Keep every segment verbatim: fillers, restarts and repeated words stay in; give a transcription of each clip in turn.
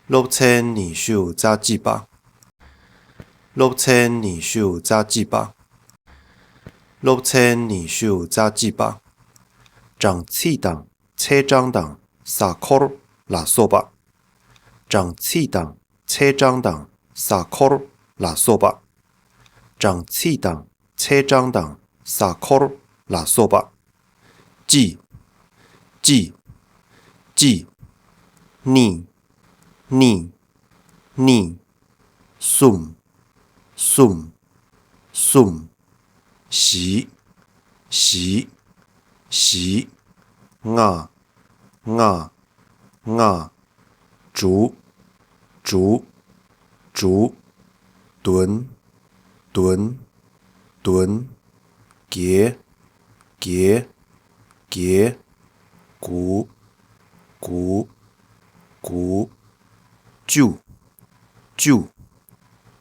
སློབ་ཚན་ཉི་ཤུ་རྩ་གཅིག་པ། སློབ་ཚན་ཉི་ཤུ་རྩ་གཅིག་པ། སློབ་ཚན་ཉི་ཤུ་རྩ་གཅིག་པ། གྲངས་ཚིག་དང་ཚེས་གྲངས་དང་གཟའ་འཁོར་ལ་སོགས་པ། གྲངས་ཚིག་དང་ཚེས་གྲངས་དང་གཟའ་འཁོར་ལ་སོགས་པ། གྲངས་ཚིག་དང་ཚེས་གྲངས་དང་གཟའ་འཁོར་ལ་སོགས་པ། གཅིག་གཅིག་གཅིག་གཉིས། གཉིས། གཉིས། གསུམ། གསུམ། གསུམ། བཞི། བཞི། བཞི། ལྔ། ལྔ། ལྔ། དྲུག་དྲུག་དྲུག་བདུན། བདུན། བདུན། བརྒྱད། བརྒྱད། བརྒྱད། དགུ། དགུ། དགུ། བཅུ། བཅུ།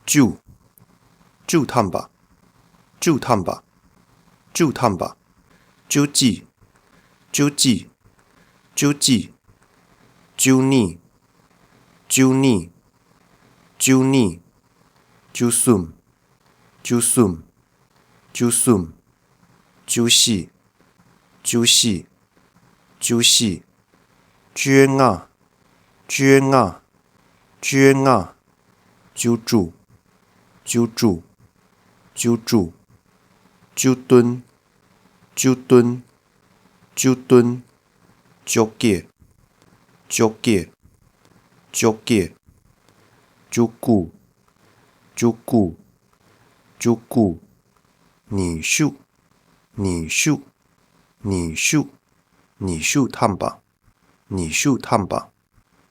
བཅུ། བཅུ་ཐམ་པ། བཅུ་ཐམ་པ། བཅུ་ཐམ་པ། བཅུ་གཅིག་བཅུ་གཅིག་བཅུ་གཅིག་བཅུ་གཉིས། བཅུ་གཉིས། བཅུ་གཉིས། བཅུ་གསུམ། བཅུ་གསུམ། བཅུ་གསུམ། བཅུ་བཞི། བཅུ་བཞི། བཅུ་བཞི། བཅོ་ལྔ། བཅོ་ལྔ། བཅོ་ལྔ། བཅུ་དྲུག་བཅུ་དྲུག་བཅུ་དྲུག་བཅུ་བདུན། བཅུ་བདུན། བཅུ་བདུན། བཅོ་བརྒྱད། བཅོ་བརྒྱད། བཅོ་བརྒྱད། བཅུ་དགུ། བཅུ་དགུ། བཅུ་དགུ། ཉི་ཤུ། ཉི་ཤུ། ཉི་ཤུ། ཉི་ཤུ་ཐམ་པ། ཉི་ཤུ་ཐམ་པ།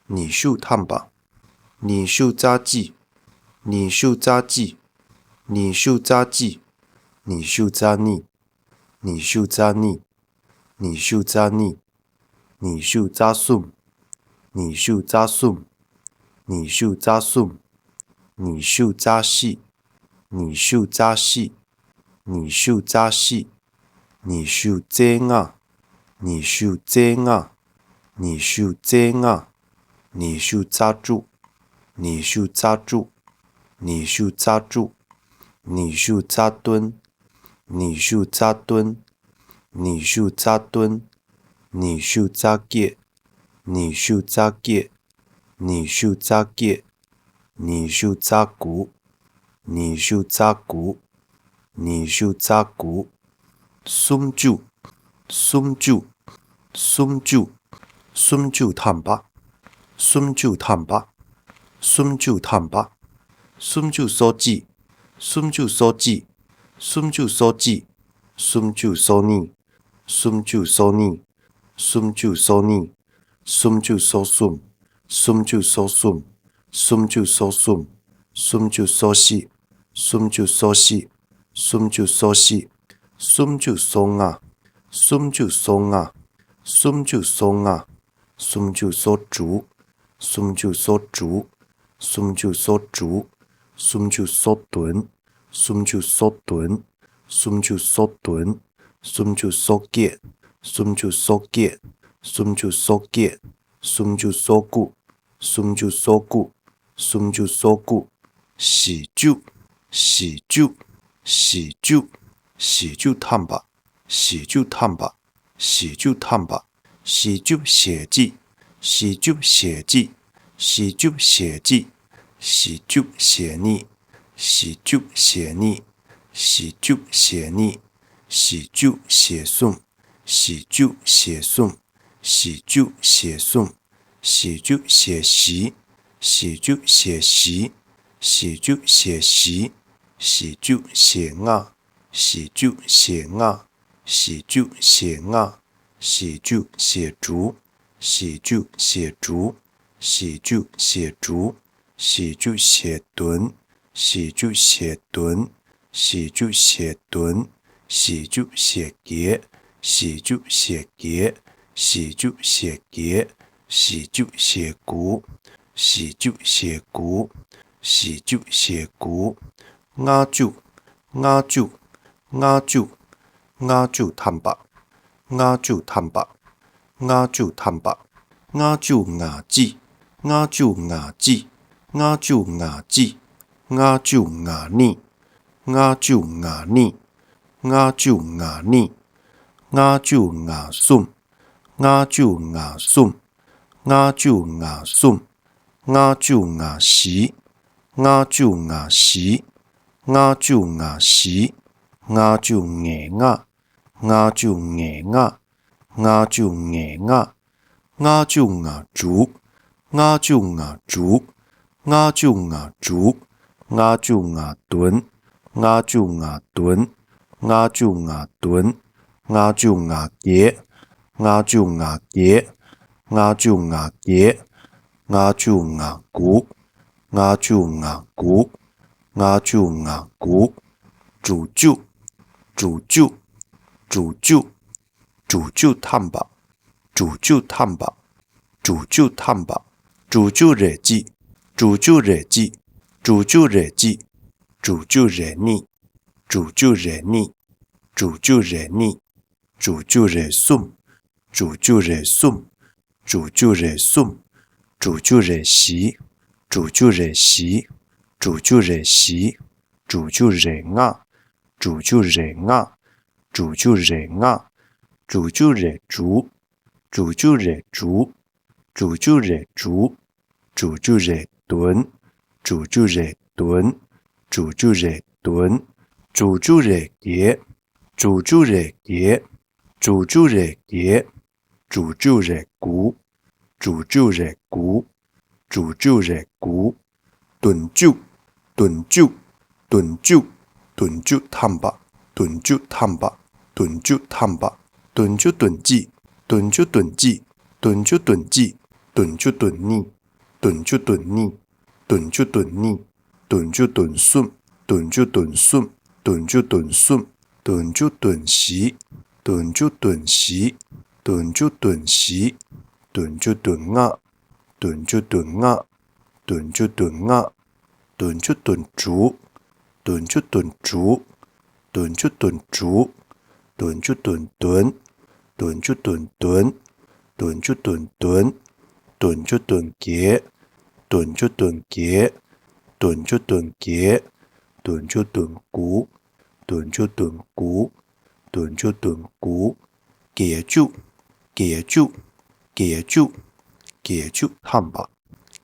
ཉི་ཤུ་ཐམ་པ། ཉི་ཤུ་རྩ་གཅིག་ཉི་ཤུ་རྩ་གཅིག་ཉི་ཤུ་རྩ་གཅིག་ཉི་ཤུ་རྩ་གཉིས། ཉི་ཤུ་རྩ་གཉིས། ཉི་ཤུ་རྩ་གཉིས། ཉི་ཤུ་རྩ་གསུམ། ཉི་ཤུ་རྩ་གསུམ། ཉི་ཤུ་རྩ་གསུམ། ཉི་ཤུ་རྩ་བཞི། ཉི་ཤུ་རྩ་བཞི། ཉི་ཤུ་རྩ་བཞི། ཉི་ཤུ་རྩ་ལྔ། ཉི་ཤུ་རྩ་ལྔ། ཉི་ཤུ་རྩ་ལྔ། ཉི་ཤུ་རྩ་དྲུག་ཉི་ཤུ་རྩ་དྲུག་ཉི་ཤུ་རྩ་དྲུག་ཉི་ཤུ་རྩ་བདུན། ཉི་ཤུ་རྩ་བདུན། ཉི་ཤུ་རྩ་བདུན། ཉི་ཤུ་རྩ་བརྒྱད། ཉི་ཤུ་རྩ་བརྒྱད། ཉི་ཤུ་རྩ་བརྒྱད། ཉི་ཤུ་རྩ་དགུ། ཉི་ཤུ་རྩ་དགུ། ཉི་ཤུ་རྩ་དགུ། སུམ་ཅུ། སུམ་ཅུ། སུམ་ཅུ། སུམ་ཅུ་ཐམ་པ། སུམ་ཅུ་ཐམ་པ། སུམ་ཅུ་ཐམ་པ། སུམ་ཅུ་སོ་གཅིག་སུམ་ཅུ་སོ་གཅིག་སུམ་ཅུ་སོ་གཅིག་སུམ་ཅུ་སོ་གཉིས། སུམ་ཅུ་སོ་གཉིས། སུམ་ཅུ་སོ་གཉིས། སུམ་ཅུ་སོ་གསུམ། སུམ་ཅུ་སོ་གསུམ། སུམ་ཅུ་སོ་གསུམ། སུམ་ཅུ་སོ་བཞི། སུམ་ཅུ་སོ་བཞི། སུམ་ཅུ་སོ་བཞི། སུམ་ཅུ་སོ་ལྔ། སུམ་ཅུ་སོ་ལྔ། སུམ་ཅུ་སོ་ལྔ། སུམ་ཅུ་སོ་དྲུག་སུམ་ཅུ་སོ་དྲུག་སུམ་ཅུ་སོ་དྲུག་སུམ་ཅུ་སོ་བདུན། སུམ་ཅུ་སོ་བདུན། སུམ་ཅུ་སོ་བདུན། སུམ་ཅུ་སོ་བརྒྱད། སུམ་ཅུ་སོ་བརྒྱད། སུམ་ཅུ་སོ་བརྒྱད། སུམ་ཅུ་སོ་དགུ་སུམ་ཅུ་སོ་དགུ་སུམ་ཅུ་སོ་དགུ་བཞི་བཅུ། བཞི་བཅུ། བཞི་བཅུ། བཞི་བཅུ་ཐམ་པ། བཞི་བཅུ་ཐམ་པ། བཞི་བཅུ་ཐམ་པ། བཞི་བཅུ་ཞེ་གཅིག་བཞི་བཅུ་ཞེ་གཅིག་བཞི་བཅུ་ཞེ་གཅིག་བཞི་བཅུ་ཞེ་གཉིས། བཞི་བཅུ་ཞེ་གཉིས། བཞི་བཅུ་ཞེ་གཉིས། བཞི་བཅུ་ཞེ་གསུམ། བཞི་བཅུ་ཞེ་གསུམ། བཞི་བཅུ་ཞེ་གསུམ། བཞི་བཅུ་ཞེ་བཞི། བཞི་བཅུ་ཞེ་བཞི། བཞི་བཅུ་ཞེ་བཞི། བཞི་བཅུ་ཞེ་ལྔ། བཞི་བཅུ་ཞེ་ལྔ། བཞི་བཅུ་ཞེ་ལྔ། བཞི་བཅུ་ཞེ་དྲུག་བཞི་བཅུ་ཞེ་དྲུག་བཞི་བཅུ་ཞེ་དྲུག་བཞི་བཅུ་ཞེ་བདུན། བཞི་བཅུ་ཞེ་བདུན། བཞི་བཅུ་ཞེ་བདུན། བཞི་བཅུ་ཞེ་བརྒྱད། བཞི་བཅུ་ཞེ་བརྒྱད། བཞི་བཅུ་ཞེ་བརྒྱད། བཞི་བཅུ་ཞེ་དགུ། བཞི་བཅུ་ཞེ་དགུ། བཞི་བཅུ་ཞེ་དགུ། ལྔ་བཅུ། ལྔ་བཅུ། ལྔ་བཅུ། ལྔ་བཅུ་ཐམ་པ། ལྔ་བཅུ་ཐམ་པ། ལྔ་བཅུ་ཐམ་པ། ལྔ་བཅུ་ང་གཅིག་ལྔ་བཅུ་ང་གཅིག་ལྔ་བཅུ་ང་གཅིག་ལྔ་བཅུ་ང་གཉིས། ལྔ་བཅུ་ང་གཉིས། ལྔ་བཅུ་ང་གཉིས། ལྔ་བཅུ་ང་གསུམ། ལྔ་བཅུ་ང་གསུམ། ལྔ་བཅུ་ང་གསུམ། ལྔ་བཅུ་ང་བཞི། ལྔ་བཅུ་ང་བཞི། ལྔ་བཅུ་ང་བཞི། ལྔ་བཅུ་ང་ལྔ། ལྔ་བཅུ་ང་ལྔ། ལྔ་བཅུ་ང་ལྔ། ལྔ་བཅུ་ང་དྲུག་ལྔ་བཅུ་ང་དྲུག་ལྔ་བཅུ་ང་དྲུག་ལྔ་བཅུ་ང་བདུན། ལྔ་བཅུ་ང་བདུན། ལྔ་བཅུ་ང་བདུན། ལྔ་བཅུ་ང་བརྒྱད། ལྔ་བཅུ་ང་བརྒྱད། ལྔ་བཅུ་ང་བརྒྱད། ལྔ་བཅུ་ང་དགུ། ལྔ་བཅུ་ང་དགུ། ལྔ་བཅུ་ང་དགུ། དྲུག་ཅུ། དྲུག་ཅུ། དྲུག་ཅུ། དྲུག་ཅུ་ཐམ་པ། དྲུག་ཅུ་ཐམ་པ། དྲུག་ཅུ་ཐམ་པ། དྲུག་ཅུ་རེ་གཅིག་དྲུག་ཅུ་རེ་གཅིག་དྲུག་ཅུ་རེ་གཅིག་དྲུག་ཅུ་རེ་གཉིས། དྲུག་ཅུ་རེ་གཉིས། དྲུག་ཅུ་རེ་གཉིས། དྲུག་ཅུ་རེ་གསུམ། དྲུག་ཅུ་རེ་གསུམ། དྲུག་ཅུ་རེ་གསུམ། དྲུག་ཅུ་རེ་བཞི། དྲུག་ཅུ་རེ་བཞི། དྲུག་ཅུ་རེ་བཞི། དྲུག་ཅུ་རེ་ལྔ། དྲུག་ཅུ་རེ་ལྔ། དྲུག་ཅུ་རེ་ལྔ། དྲུག་ཅུ་རེ་དྲུག་དྲུག་ཅུ་རེ་དྲུག་དྲུག་ཅུ་རེ་དྲུག་དྲུག་ཅུ་རེ་བདུན། དྲུག་ཅུ་རེ་བདུན། དྲུག་ཅུ་རེ་བདུན། དྲུག་ཅུ་རེ་བརྒྱད། དྲུག་ཅུ་རེ་བརྒྱད། དྲུག་ཅུ་རེ་བརྒྱད། དྲུག་ཅུ་རེ་དགུ། དྲུག་ཅུ་རེ་དགུ། དྲུག་ཅུ་རེ་དགུ། བདུན་ཅུ། བདུན་ཅུ། བདུན་ཅུ། བདུན་ཅུ་ཐམ་པ། བདུན་ཅུ་ཐམ་པ། བདུན་ཅུ་ཐམ་པ། བདུན་ཅུ་དོན་གཅིག་བདུན་ཅུ་དོན་གཅིག་བདུན་ཅུ་དོན་གཉིས། བདུན་ཅུ་དོན་གཉིས། བདུན་ཅུ་དོན་གཉིས། བདུན་ཅུ་དོན་གཉིས། བདུན་ཅུ་དོན་གསུམ། བདུན་ཅུ་དོན་གསུམ། བདུན་ཅུ་དོན་གསུམ། བདུན་ཅུ་དོན་བཞི། བདུན་ཅུ་དོན་བཞི། བདུན་ཅུ་དོན་བཞི། བདུན་ཅུ་དོན་ལྔ། བདུན་ཅུ་དོན་ལྔ། བདུན་ཅུ་དོན་ལྔ། བདུན་ཅུ་དོན་དྲུག་བདུན་ཅུ་དོན་དྲུག་བདུན་ཅུ་དོན་དྲུག་བདུན་ཅུ་དོན་བདུན། བདུན་ཅུ་དོན་བདུན། བདུན་ཅུ་དོན་བདུན། བདུན་ཅུ་དོན་བརྒྱད། བདུན་ཅུ་དོན་བརྒྱད། བདུན་ཅུ་དོན་བརྒྱད། བདུན་ཅུ་དོན་དགུ་བདུན་ཅུ་དོན་དགུ་བདུན་ཅུ་དོན་དགུ། བརྒྱད་ཅུ། བརྒྱད་ཅུ། བརྒྱད་ཅུ། བརྒྱད་ཅུ་ཐམ་པ།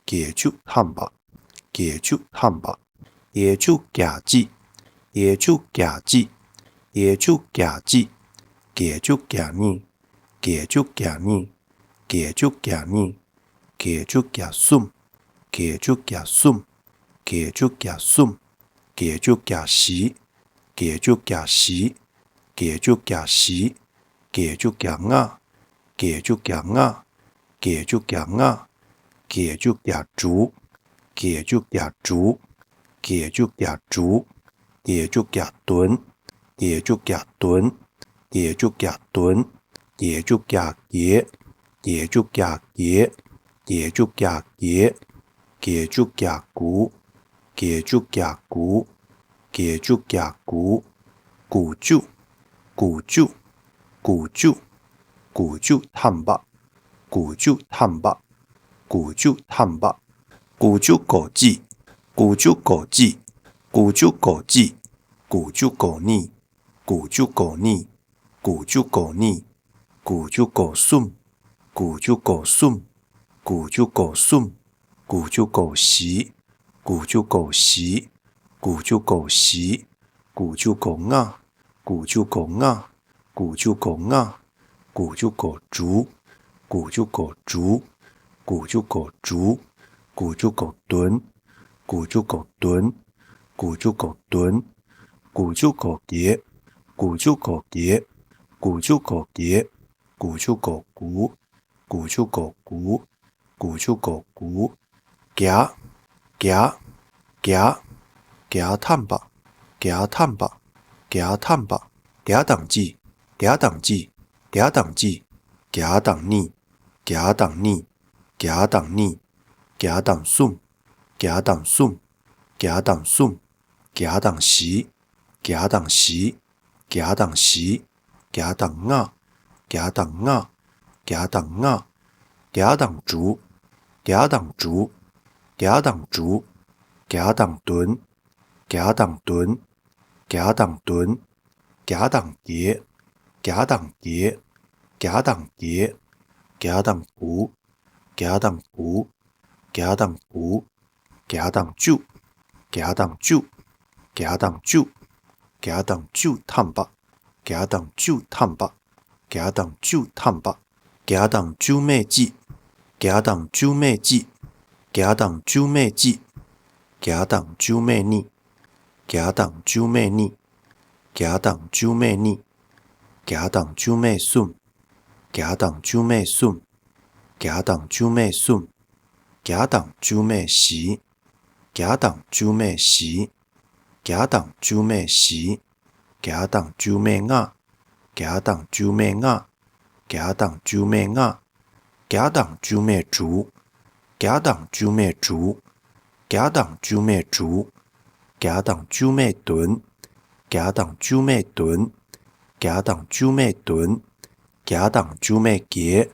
བརྒྱད་ཅུ་ཐམ་པ། བརྒྱད་ཅུ་ཐམ་པ། བརྒྱད་ཅུ་གྱ་གཅིག་བརྒྱད་ཅུ་གྱ་གཅིག་བརྒྱད་ཅུ་གྱ་གཅིག་བརྒྱད་ཅུ་གྱ་གཉིས། བརྒྱད་ཅུ་གྱ་གཉིས། བརྒྱད་ཅུ་གྱ་གཉིས། བརྒྱད་ཅུ་གྱ་གསུམ། བརྒྱད་ཅུ་གྱ་གསུམ། བརྒྱད་ཅུ་གྱ་གསུམ། བརྒྱད་ཅུ་གྱ་བཞི། བརྒྱད་ཅུ་གྱ་བཞི། བརྒྱད་ཅུ་གྱ་བཞི། བརྒྱད་ཅུ་གྱ་ལྔ། བརྒྱད་ཅུ་གྱ་ལྔ། བརྒྱད་ཅུ་གྱ་ལྔ། བརྒྱད་ཅུ་གྱ་དྲུག་བརྒྱད་ཅུ་གྱ་དྲུག་བརྒྱད་ཅུ་གྱ་དྲུག་བརྒྱད་ཅུ་གྱ་བདུན། བརྒྱད་ཅུ་གྱ་བདུན། བརྒྱད་ཅུ་གྱ་བདུན། བརྒྱད་ཅུ་གྱ་བརྒྱད། བརྒྱད་ཅུ་གྱ་བརྒྱད། བརྒྱད་ཅུ་གྱ་བརྒྱད། བརྒྱད་ཅུ་གྱ་བརྒྱད། བརྒྱད་ཅུ་གྱ་དགུ། བརྒྱད་ཅུ་གྱ་དགུ། བརྒྱད་ཅུ་གྱ་དགུ། དགུ་བཅུ། དགུ་བཅུ། དགུ་བཅུ། དགུ་བཅུ་ཐམ་པ། དགུ་བཅུ་ཐམ་པ། དགུ་བཅུ་ཐམ་པ། དགུ་བཅུ་གོ་གཅིག་དགུ་བཅུ་གོ་གཅིག་དགུ་བཅུ་གོ་གཅིག་དགུ་བཅུ་གོ་གཉིས། དགུ་བཅུ་གོ་གཉིས། དགུ་བཅུ་གོ་གཉིས། དགུ་བཅུ་གོ་གསུམ། དགུ་བཅུ་གོ་གསུམ། དགུ་བཅུ་གོ་གསུམ། དགུ་བཅུ་གོ་བཞི། དགུ་བཅུ་གོ་བཞི། དགུ་བཅུ་གོ་བཞི། དགུ་བཅུ་གོ་ལྔ། དགུ་བཅུ་གོ་ལྔ། དགུ་བཅུ་གོ་ལྔ། དགུ་བཅུ་གོ་དྲུག་དགུ་བཅུ་གོ་དྲུག་དགུ་བཅུ་གོ་དྲུག་དགུ་བཅུ་གོ་བདུན། དགུ་བཅུ་གོ་བདུན། དགུ་བཅུ་གོ་བདུན། དགུ་བཅུ་གོ་བརྒྱད། དགུ་བཅུ་གོ་བརྒྱད། དགུ་བཅུ་གོ་བརྒྱད། དགུ་བཅུ་གོ་དགུ། དགུ་བཅུ་གོ་དགུ། དགུ་བཅུ་གོ་དགུ། བརྒྱ། བརྒྱ། བརྒྱ། བརྒྱ་ཐམ་པ། བརྒྱ་ཐམ་པ། བརྒྱ་ཐམ་པ། བརྒྱ་དང་གཅིག་བརྒྱ་དང་གཅིག་བརྒྱ་དང་གཅིག་བརྒྱ་དང་གཉིས། བརྒྱ་དང་གཉིས། བརྒྱ་དང་གཉིས། བརྒྱ་དང་གསུམ། བརྒྱ་དང་གསུམ། བརྒྱ་དང་གསུམ། བརྒྱ་དང་བཞི། བརྒྱ་དང་བཞི། བརྒྱ་དང་བཞི། བརྒྱ་དང་ལྔ། བརྒྱ་དང་ལྔ། བརྒྱ་དང་ལྔ། བརྒྱ་དང་དྲུག་བརྒྱ་དང་དྲུག་བརྒྱ་དང་དྲུག་བརྒྱ་དང་བདུན། བརྒྱ་དང་བདུན། བརྒྱ་དང་བདུན། བརྒྱ་དང་བརྒྱད། བརྒྱ་དང་བརྒྱད། བརྒྱ་དང་བརྒྱད། བརྒྱ་དང་དགུ། བརྒྱ་དང་དགུ། བརྒྱ་དང་དགུ། བརྒྱ་དང་བཅུ། བརྒྱ་དང་བཅུ། བརྒྱ་དང་བཅུ། བརྒྱ་དང་བཅུ་ཐམ་པ། བརྒྱ་དང་བཅུ་ཐམ་པ། བརྒྱ་དང་བཅུ་ཐམ་པ། བརྒྱ་དང་བཅུ་མེད་གཅིག་བརྒྱ་དང་བཅུ་མེད་གཅིག་བརྒྱ་དང་བཅུ་མེད་གཅིག་བརྒྱ་དང་བཅུ་མེད་གཉིས། བརྒྱ་དང་བཅུ་མེད་གཉིས། བརྒྱ་དང་བཅུ་མེད་གཉིས། བརྒྱ་དང་བཅུ་མེད་གསུམ། བརྒྱ་དང་བཅུ་མེད་གསུམ། བརྒྱ་དང་བཅུ་མེད་གསུམ། བརྒྱ་དང་བཅུ་མེད་བཞི། བརྒྱ་དང་བཅུ་མེད་བཞི། བརྒྱ་དང་བཅུ་མེད་བཞི། བརྒྱ་དང་བཅུ་མེད་ལྔ། བརྒྱ་དང་བཅུ་མེད་ལྔ། བརྒྱ་དང་བཅུ་མེད་ལྔ། བརྒྱ་དང་བཅུ་མེད་དྲུག་བརྒྱ་དང་བཅུ་མེད་དྲུག་བརྒྱ་དང་བཅུ་མེད་དྲུག་བརྒྱ་དང་བཅུ་མེད་བདུན། བརྒྱ་དང་བཅུ་མེད་བདུན། བརྒྱ་དང་བཅུ་མེད་བདུན། བརྒྱ་དང་བཅུ་མེད་བརྒྱད།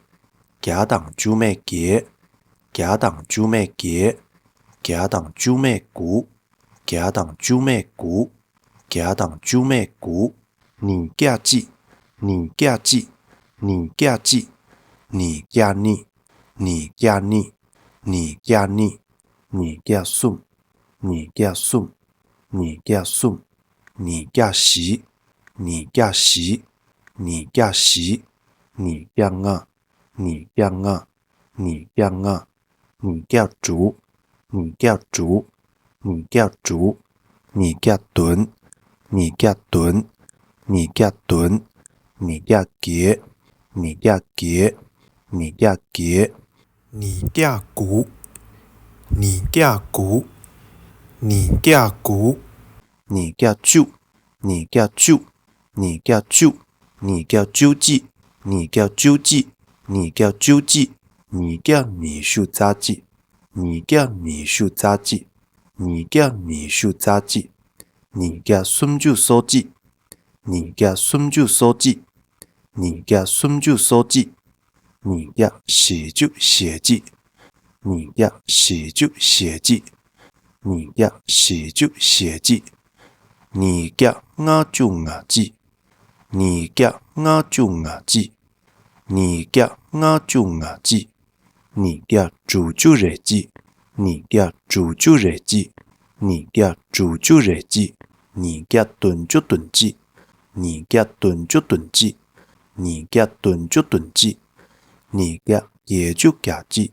བརྒྱ་དང་བཅུ་མེད་བརྒྱད། བརྒྱ་དང་བཅུ་མེད་བརྒྱད། བརྒྱ་དང་བཅུ་མེད་དགུ། བརྒྱ་དང་བཅུ་མེད་དགུ། བརྒྱ་དང་བཅུ་མེད་དགུ། ཉིས་བརྒྱ་གཅིག་ཉིས་བརྒྱ་གཅིག་ཉིས་བརྒྱ་གཅིག་ཉིས་བརྒྱ་གཉིས། ཉིས་བརྒྱ་གཉིས། ཉིས་བརྒྱ་གཉིས། ཉིས་བརྒྱ་གསུམ། ཉིས་བརྒྱ་གསུམ། ཉིས་བརྒྱ་གསུམ། ཉིས་བརྒྱ་བཞི། ཉིས་བརྒྱ་བཞི། ཉིས་བརྒྱ་བཞི། ཉིས་བརྒྱ་ལྔ། ཉིས་བརྒྱ་ལྔ། ཉིས་བརྒྱ་ལྔ། ཉིས་བརྒྱ་དྲུག་ཉིས་བརྒྱ་དྲུག་ཉིས་བརྒྱ་དྲུག་ཉིས་བརྒྱ་བདུན། ཉིས་བརྒྱ་བདུན། ཉིས་བརྒྱ་བདུན། ཉིས་བརྒྱ་བརྒྱད། ཉིས་བརྒྱ་བརྒྱད། ཉིས་བརྒྱ་བརྒྱད། ཉིས་བརྒྱ་དགུ་ཉིས་བརྒྱ་དགུ་ཉིས་བརྒྱ་དགུ་ཉིས་བརྒྱ་བཅུ། ཉིས་བརྒྱ་བཅུ། ཉིས་བརྒྱ་བཅུ། ཉིས་བརྒྱ་བཅུ་གཅིག་ཉིས་བརྒྱ་བཅུ་གཅིག་ཉིས་བརྒྱ་བཅུ་གཅིག་ཉིས་བརྒྱ་ཉི་ཤུ་རྩ་གཅིག་ཉིས་བརྒྱ་ཉི་ཤུ་རྩ་གཅིག་ཉིས་བརྒྱ་ཉི་ཤུ་རྩ་གཅིག་ཉིས་བརྒྱ་སུམ་ཅུ་སོ་གཅིག་ཉིས་བརྒྱ་སུམ་ཅུ་སོ་གཅིག་ཉིས་བརྒྱ་སུམ་ཅུ་སོ་གཅིག་ཉིས་བརྒྱ་བཞི་བཅུ་ཞེ་གཅིག་ཉིས་བརྒྱ་བཞི་བཅུ་ཞེ་གཅིག་ཉིས་བརྒྱ་བཞི་བཅུ་ཞེ་གཅིག་ཉིས་བརྒྱ་ལྔ་བཅུ་ང་གཅིག་ཉིས་བརྒྱ་ལྔ་བཅུ་ང་གཅིག་ཉིས་བརྒྱ་ལྔ་བཅུ་ང་གཅིག་ཉིས་བརྒྱ་དྲུག་ཅུ་རེ་གཅིག་ཉིས་བརྒྱ་དྲུག་ཅུ་རེ་གཅིག་ཉིས་བརྒྱ་དྲུག་ཅུ་རེ་གཅིག་ཉིས་བརྒྱ་བདུན་ཅུ་དོན་གཅིག་ཉིས་བརྒྱ་བདུན་ཅུ་དོན་གཅིག་ཉིས་བརྒྱ་བདུན་ཅུ་དོན་གཅིག་ཉིས་བརྒྱ་བརྒྱད་ཅུ་གྱ་གཅིག་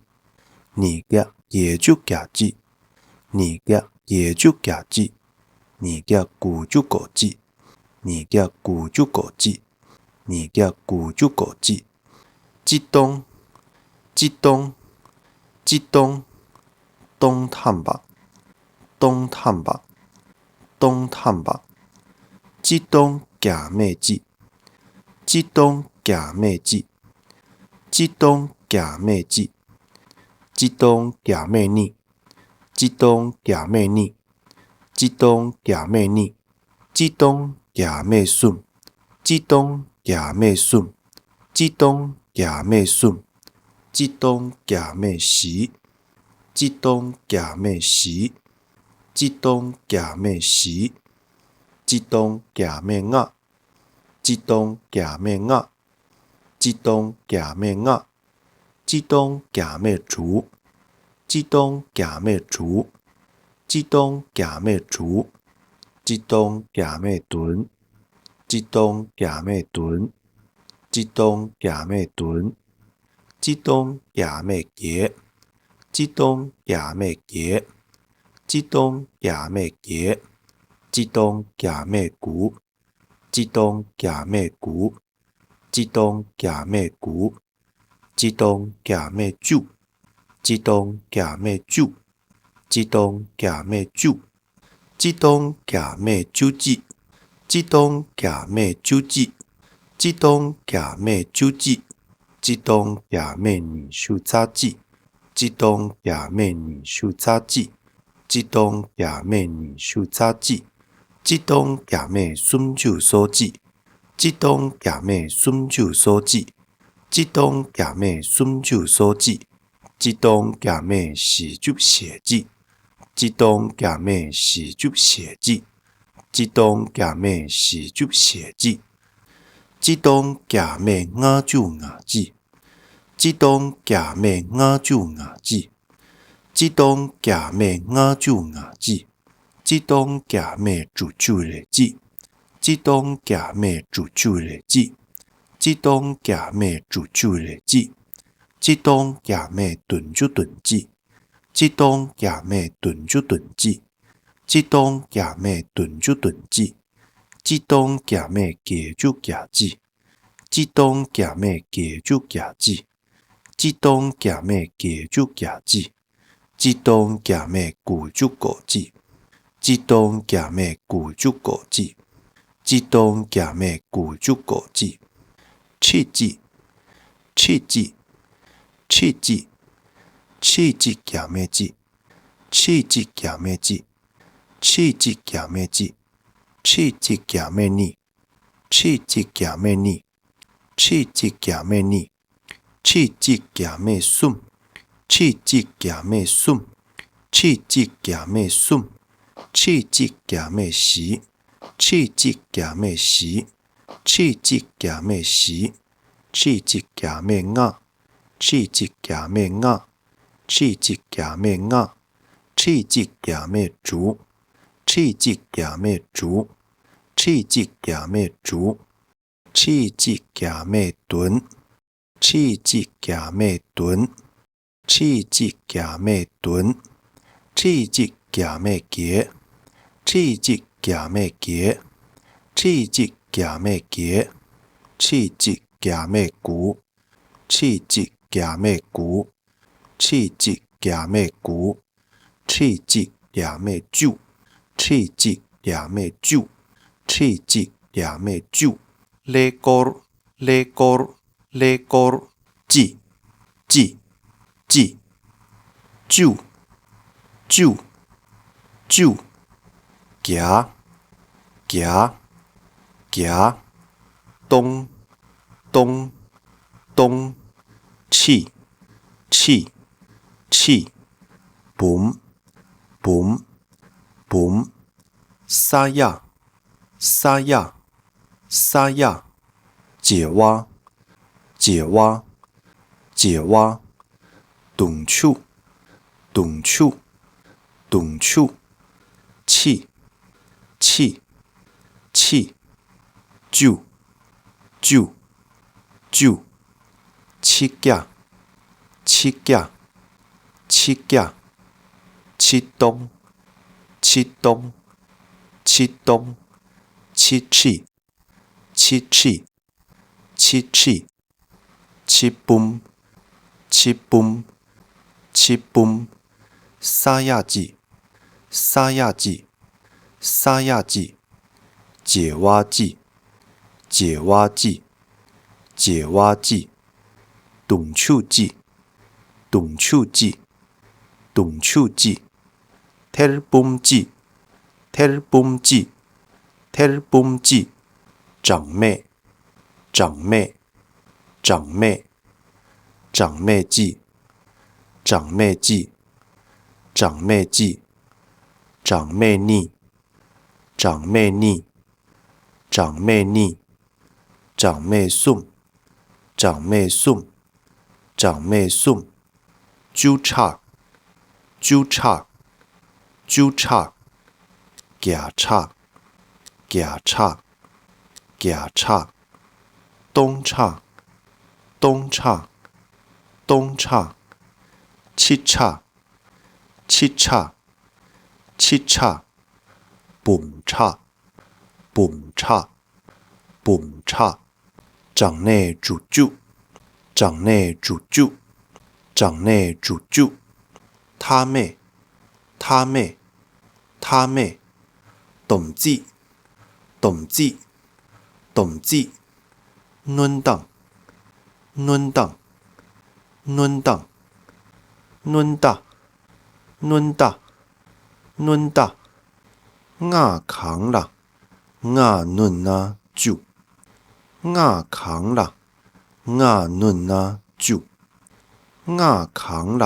ཉིས་བརྒྱ་བརྒྱད་ཅུ་གྱ་གཅིག་ཉིས་བརྒྱ་བརྒྱད་ཅུ་གྱ་གཅིག་ཉིས་བརྒྱ་དགུ་བཅུ་གོ་གཅིག་ཉིས་བརྒྱ་དགུ་བཅུ་གོ་གཅིག་ཉིས་བརྒྱ་དགུ་བཅུ་གོ་གཅིག་གཅིག་སྟོང་། གཅིག་སྟོང་། གཅིག་སྟོང་། སྟོང་ཐམ་པ། སྟོང་ཐམ་པ། སྟོང་ཐམ་པ། གཅིག་སྟོང་བརྒྱ་མེད་གཅིག་གཅིག་སྟོང་བརྒྱ་མེད་གཅིག་གཅིག་སྟོང་བརྒྱ་མེད་གཅིག་གཅིག་སྟོང་བརྒྱ་མེད་གཉིས། གཅིག་སྟོང་བརྒྱ་མེད་གཉིས། གཅིག་སྟོང་བརྒྱ་མེད་གཉིས། གཅིག་སྟོང་བརྒྱ་མེད་གསུམ། གཅིག་སྟོང་བརྒྱ་མེད་གསུམ། གཅིག་སྟོང་བརྒྱ་མེད་གསུམ། གཅིག་སྟོང་བརྒྱ་མེད་བཞི། གཅིག་སྟོང་བརྒྱ་མེད་བཞི། གཅིག་སྟོང་བརྒྱ་མེད་བཞི། གཅིག་སྟོང་བརྒྱ་མེད་ལྔ། གཅིག་སྟོང་བརྒྱ་མེད་ལྔ། གཅིག་སྟོང་བརྒྱ་མེད་ལྔ། གཅིག་སྟོང་བརྒྱ་མེད་དྲུག་གཅིག་སྟོང་བརྒྱ་མེད་དྲུག་གཅིག་སྟོང་བརྒྱ་མེད་དྲུག་གཅིག་སྟོང་བརྒྱ་མེད་བདུན། གཅིག་སྟོང་བརྒྱ་མེད་བདུན། གཅིག་སྟོང་བརྒྱ་མེད་བདུན། གཅིག་སྟོང་བརྒྱ་མེད་བརྒྱད། གཅིག་སྟོང་བརྒྱ་མེད་བརྒྱད། གཅིག་སྟོང་བརྒྱ་མེད་བརྒྱད། གཅིག་སྟོང་བརྒྱ་མེད་དགུ། གཅིག་སྟོང་བརྒྱ་མེད་དགུ། གཅིག་སྟོང་བརྒྱ་མེད་དགུ། གཅིག་སྟོང་བརྒྱ་མེད་བཅུ། གཅིག་སྟོང་བརྒྱ་མེད་བཅུ། གཅིག་སྟོང་བརྒྱ་མེད་བཅུ། གཅིག་སྟོང་བརྒྱ་མེད་བཅུ་གཅིག་གཅིག་སྟོང་བརྒྱ་མེད་བཅུ་གཅིག་གཅིག་སྟོང་བརྒྱ་མེད་བཅུ་གཅིག་གཅིག་སྟོང་བརྒྱ་མེད་ཉི་ཤུ་རྩ་གཅིག་གཅིག་སྟོང་བརྒྱ་མེད་ཉི་ཤུ་རྩ་གཅིག་གཅིག་སྟོང་བརྒྱ་མེད་ཉི་ཤུ་རྩ་གཅིག་གཅིག་སྟོང་བརྒྱ་མེད་སུམ་ཅུ་སོ་གཅིག་གཅིག་སྟོང་བརྒྱ་མེད་སུམ་ཅུ་སོ་གཅིག་གཅིག་སྟོང་བརྒྱ་མེད་སུམ་ཅུ་སོ་གཅིག་སྤྱི་སྟོང་བརྒྱ་མེད་བཞི་བཅུ་ཞེ་གཅིག་སྤྱི་སྟོང་བརྒྱ་མེད་བཞི་བཅུ་ཞེ་གཅིག་སྤྱི་སྟོང་བརྒྱ་མེད་བཞི་བཅུ་ཞེ་གཅིག་སྤྱི་སྟོང་བརྒྱ་མེད་ལྔ་བཅུ་ང་གཅིག་སྤྱི་སྟོང་བརྒྱ་མེད་ལྔ་བཅུ་ང་གཅིག་སྤྱི་སྟོང་བརྒྱ་མེད་ལྔ་བཅུ་ང་གཅིག་སྤྱི་སྟོང་བརྒྱ་མེད་དྲུག་ཅུ་རེ་གཅིག་སྤྱི་སྟོང་བརྒྱ་མེད་དྲུག་ཅུ་རེ་གཅིག་སྤྱི་སྟོང་བརྒྱ་མེད་དྲུག་ཅུ་རེ་གཅིག་སྤྱི་སྟོང་བརྒྱ་མེད་བདུན་ཅུ་དོན་གཅིག་སྤྱི་སྟོང་བརྒྱ་མེད་བདུན་ཅུ་དོན་གཅིག་སྤྱི་སྟོང་བརྒྱ་མེད་བདུན་ཅུ་དོན་གཅིག་སྤྱི་སྟོང་བརྒྱ་མེད་བརྒྱད་ཅུ་གྱ་གཅིག་སྤྱི་སྟོང་བརྒྱ་མེད་བརྒྱད་ཅུ་གྱ་གཅིག་སྤྱི་སྟོང་བརྒྱ་མེད་བརྒྱད་ཅུ་གྱ་གཅིག་སྤྱི་སྟོང་བརྒྱ་མེད་དགུ་བཅུ་གོ་གཅིག་སྤྱི་སྟོང་བརྒྱ་མེད་དགུ་བཅུ་གོ་གཅིག་སྤྱི་སྟོང་བརྒྱ་མེད་དགུ་བཅུ་གོ་གཅིག་ཁྲི་གཅིག་ཁྲི་གཅིག་ཁྲི་གཅིག་ཁྲི་གཅིག་བརྒྱ་མེད་གཅིག་ཁྲི་གཅིག་བརྒྱ་མེད་གཅིག་ཁྲི་གཅིག་བརྒྱ་མེད་གཅིག་ཁྲི་གཅིག་བརྒྱ་མེད་གཉིས། ཁྲི་གཅིག་བརྒྱ་མེད་གཉིས། ཁྲི་གཅིག་བརྒྱ་མེད་གཉིས། ཁྲི་གཅིག་བརྒྱ་མེད་གསུམ། ཁྲི་གཅིག་བརྒྱ་མེད་གསུམ། ཁྲི་གཅིག་བརྒྱ་མེད་གསུམ། ཁྲི་གཅིག་བརྒྱ་མེད་བཞི། ཁྲི་གཅིག་བརྒྱ་མེད་བཞི། ཁྲི་གཅིག་བརྒྱ་མེད་བཞི། ཁྲི་གཅིག་བརྒྱ་མེད་ལྔ། ཁྲི་གཅིག་བརྒྱ་མེད་ལྔ། ཁྲི་གཅིག་བརྒྱ་མེད་ལྔ། ཁྲི་གཅིག་བརྒྱ་མེད་དྲུག་ཁྲི་གཅིག་བརྒྱ་མེད་དྲུག་ཁྲི་གཅིག་བརྒྱ་མེད་དྲུག་ཁྲི་གཅིག་བརྒྱ་མེད་བདུན། ཁྲི་གཅིག་བརྒྱ་མེད་བདུན། ཁྲི་གཅིག་བརྒྱ་མེད་བདུན། ཁྲི་གཅིག་བརྒྱ་མེད་བརྒྱད། ཁྲི་གཅིག་བརྒྱ་མེད་བརྒྱད། ཁྲི་གཅིག་བརྒྱ་མེད་བརྒྱད། ཁྲི་གཅིག་བརྒྱ་མེད་དགུ། ཁྲི་གཅིག་བརྒྱ་མེད་དགུ། ཁྲི་གཅིག་བརྒྱ་མེད་དགུ། ཁྲི་གཅིག་བརྒྱ་མེད་བཅུ། ཁྲི་གཅིག་བརྒྱ་མེད་བཅུ། ཁྲི་གཅིག་བརྒྱ་མེད་བཅུ། ཀླད་ཀོར། ཀླད་ཀོར། ཀླད་ཀོར། གཅིག་གཅིག་གཅིག་བཅུ། བཅུ། བཅུ། བརྒྱ། བརྒྱ། བརྒྱ། སྟོང་། སྟོང་། སྟོང་། ཁྲི། ཁྲི། ཁྲི། འབུམ། འབུམ། འབུམ། ས་ཡ། ས་ཡ། ས་ཡ། བྱེ་བ། བྱེ་བ། བྱེ་བ། དུང་ཕྱུར། དུང་ཕྱུར། དུང་ཕྱུར། ཁྱི། ཁྱི། ཁྱི། ཁྱི། བཅུ། བཅུ། བཅུ། ཆིག་བརྒྱ། ཆིག་བརྒྱ། ཆིག་བརྒྱ། ཆིག་སྟོང་། ཆིག་སྟོང་། ཆིག་སྟོང་། ཆིག་ཁྲི། ཆིག་ཁྲི། ཆིག་ཁྲི། ཆིག་འབུམ། ཆིག་འབུམ། ཆིག་འབུམ། ས་ཡ་གཅིག་ས་ཡ་གཅིག་ས་ཡ་གཅིག་བྱེ་བ་གཅིག་བྱེ་བ་གཅིག་བྱེ་བ་གཅིག་དུང་ཕྱུར་གཅིག་དུང་ཕྱུར་གཅིག་དུང་ཕྱུར་གཅིག་ཐེར་འབུམ་གཅིག་ཐེར་འབུམ་གཅིག་ཐེར་འབུམ་གཅིག་གྲངས་མེད། གྲངས་མེད། གྲངས་མེད། གྲངས་མེད་གཅིག་གྲངས་མེད་གཅིག་གྲངས་མེད་གཅིག་གྲངས་མེད་གཉིས། གྲངས་མེད་གཉིས། གྲངས་མེད་གཉིས། གྲངས་མེད་གསུམ། གྲངས་མེད་གསུམ། གྲངས་མེད་གསུམ། བཅུ་ཕྲག་བཅུ་ཕྲག་བཅུ་ཕྲག་བརྒྱ་ཕྲག་བརྒྱ་ཕྲག་བརྒྱ་ཕྲག་སྟོང་ཕྲག་སྟོང་ཕྲག་སྟོང་ཕྲག་ཁྲི་ཕྲག་ཁྲི་ཕྲག་ཁྲི་ཕྲག་འབུམ་ཕྲག་འབུམ་ཕྲག་འབུམ་ཕྲག་གྲངས་གནས་དྲུག་ཅུ། གྲངས་གནས་དྲུག་ཅུ། གྲངས་གནས་དྲུག་ཅུ། མཐའ་མེད། མཐའ་མེད། མཐའ་མེད། སྡོམ་རྩིས། སྡོམ་རྩིས། སྡོམ་རྩིས། སྣོན་སྟངས། སྣོན་སྟངས། སྣོན་སྟངས། སྣོན་རྟ། སྣོན་རྟ། སྣོན་རྟ། སྔགས་གང་ལ་སྔགས་བསྣུན་ན་བཅུ། སྔགས་གང་ལ་སྔགས་བསྣུན་ན་བཅུ། སྔགས་གང་ལ་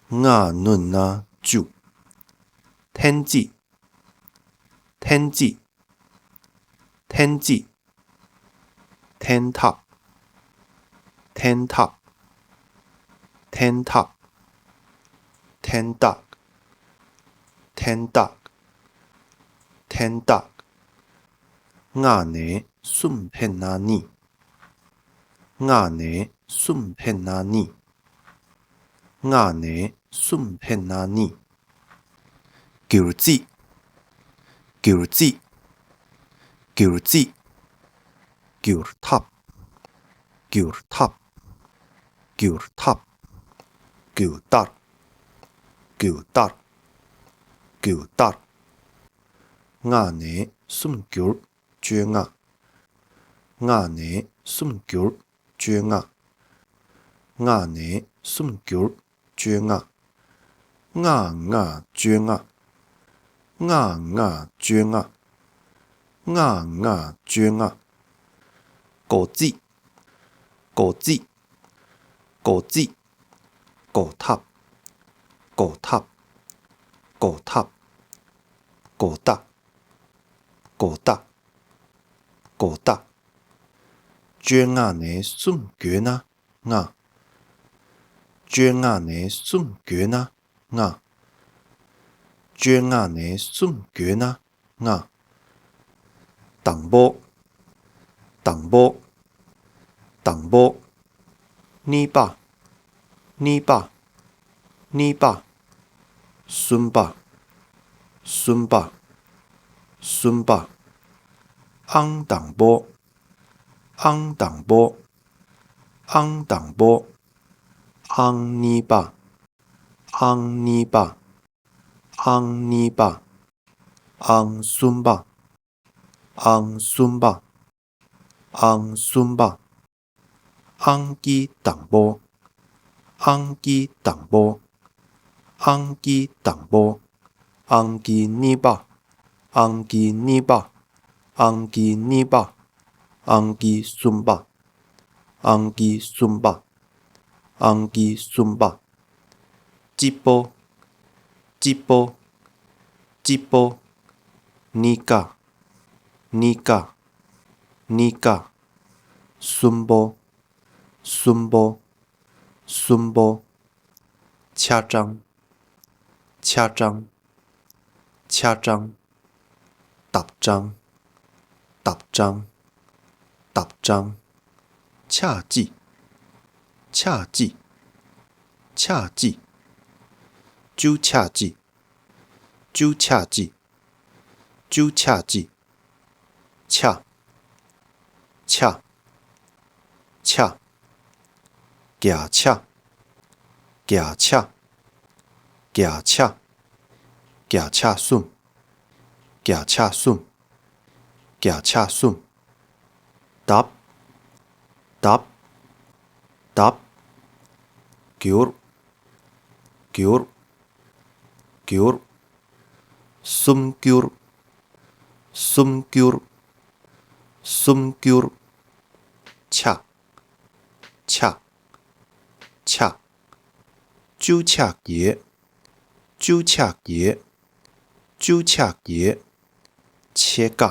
སྔགས་བསྣུན་ན་བཅུ། འཐེན་རྩིས། འཐེན་རྩིས། འཐེན་རྩིས། འཐེན་ཐག་འཐེན་ཐག་འཐེན་ཐག་འཐེན་ཏག་འཐེན་ཏག་འཐེན་ཏག་སྔགས་ནས་གསུམ་འཕེན་ན་ནི། སྔགས་ནས་གསུམ་འཕེན་ན་ནི། སྔགས་ནས་གསུམ་འཕེན་ན་ནི། བསྒྱུར་རྩིས། བསྒྱུར་རྩིས། བསྒྱུར་རྩིས། བསྒྱུར་ཐབས། བསྒྱུར་ཐབས། བསྒྱུར་ཐབས། བསྒྱུར་ལྟར། བསྒྱུར་ལྟར། བསྒྱུར་ལྟར། སྔགས་ནས་གསུམ་བསྒྱུར་བཅོ་ལྔ། སྔགས་ནས་གསུམ་བསྒྱུར་བཅོ་ལྔ། སྔགས་ནས་གསུམ་བསྒྱུར་བཅོ་ལྔ། ལྔ་ལྔ་བཅོ་ལྔ། ལྔ་ལྔ་བཅོ་ལྔ། ལྔ་ལྔ་བཅོ་ལྔ། བགོ་རྩིས། བགོ་རྩིས། བགོ་རྩིས། བགོ་ཐབས། བགོ་ཐབས། བགོ་ཐབས། བགོ་ལྟ། བགོ་ལྟ། བགོ་ལྟ། བཅོ་ལྔ་ནས་གསུམ་བགོས་ན་ལྔ། བཅོ་ལྔ་ནས་གསུམ་བགོས་ན་ལྔ། བཅོ་ལྔ་ནས་གསུམ་བགོས་ན་ལྔ། དང་པོ། དང་པོ། དང་པོ། གཉིས་པ། གཉིས་པ། གཉིས་པ། གསུམ་པ། གསུམ་པ། གསུམ་པ། ཨང་དང་པོ། ཨང་དང་པོ། ཨང་དང་པོ། ཨང་གཉིས་པ། ཨང་གཉིས་པ། ཨང་གཉིས་པ། ཨང་གསུམ་པ། ཨང་གསུམ་པ། ཨང་གསུམ་པ། ཨང་ཀི་དང་པོ། ཨང་ཀི་དང་པོ། ཨང་ཀི་དང་པོ། ཨང་ཀི་གཉིས་པ། ཨང་ཀི་གཉིས་པ། ཨང་ཀི་གཉིས་པ། ཨང་ཀི་གསུམ་པ། ཨང་ཀི་གསུམ་པ། ཨང་ཀི་གསུམ་པ། གཅིག་པོ། གཅིག་པོ། གཅིག་པོ། གཉིས་ཀ། གཉིས་ཀ། གཉིས་ཀ། གསུམ་པོ། གསུམ་པོ། གསུམ་པོ། ཆ་གྲངས། ཆ་གྲངས། ཆ་གྲངས། ལྡབ་གྲངས། ལྡབ་གྲངས། ལྡབ་གྲངས། ཆ་གཅིག་ཆ་གཅིག་ཆ་གཅིག་བཅུ་ཆ་གཅིག་བཅུ་ཆ་གཅིག་བཅུ་ཆ་གཅིག་ཆ། ཆ། ཆ། བརྒྱ་ཆ། བརྒྱ་ཆ། བརྒྱ་ཆ། བརྒྱ་ཆ་གསུམ། བརྒྱ་ཆ་གསུམ། བརྒྱ་ཆ་གསུམ། ལྡབ། ལྡབ། ལྡབ། བསྒྱུར། བསྒྱུར། བསྒྱུར། སུམ་འགྱུར། སུམ་འགྱུར། སུམ་འགྱུར། ཆ། ཆ། ཆ། བཅུ་ཆ་བརྒྱད། བཅུ་ཆ་བརྒྱད། བཅུ་ཆ་བརྒྱད། ཕྱེད་ཀ་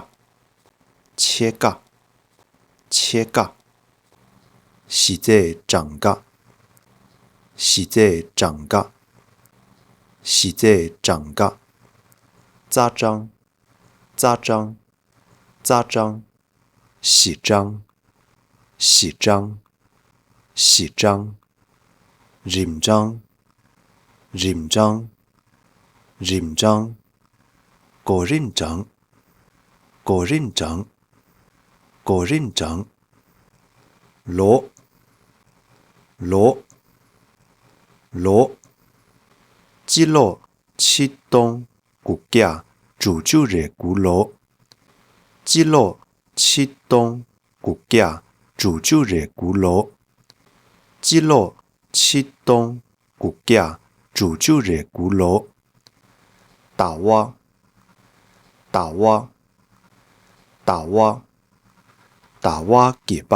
ཕྱེད་ཀ་ཕྱེད་ཀ་གཞི་རྩའི་གྲངས་ཀ་གཞི་རྩའི་གྲངས་ཀ་གཞི་རྩའི་གྲངས་ཀ་རྩ་གྲངས། རྩ་གྲངས། རྩ་གྲངས། གཞི་གྲངས། གཞི་གྲངས། གཞི་གྲངས། རིམ་གྲངས། རིམ་གྲངས། རིམ་གྲངས། གོ་རིམ་གྲངས། གོ་རིམ་གྲངས། གོ་རིམ་གྲངས། ལོ། ལོ། ལོ། སྤྱི་ལོ་ཆིག་སྟོང་དགུ་བརྒྱ་དྲུག་ཅུ་རེ་དགུ་ལོ། སྤྱི་ལོ་ཆིག་སྟོང་དགུ་བརྒྱ་དྲུག་ཅུ་རེ་དགུ་ལོ། སྤྱི་ལོ་ཆིག་སྟོང་དགུ་བརྒྱ་དྲུག་ཅུ་རེ་དགུ་ལོ། ཟླ་བ། ཟླ་བ། ཟླ་བ། ཟླ་བ་བརྒྱད་པ།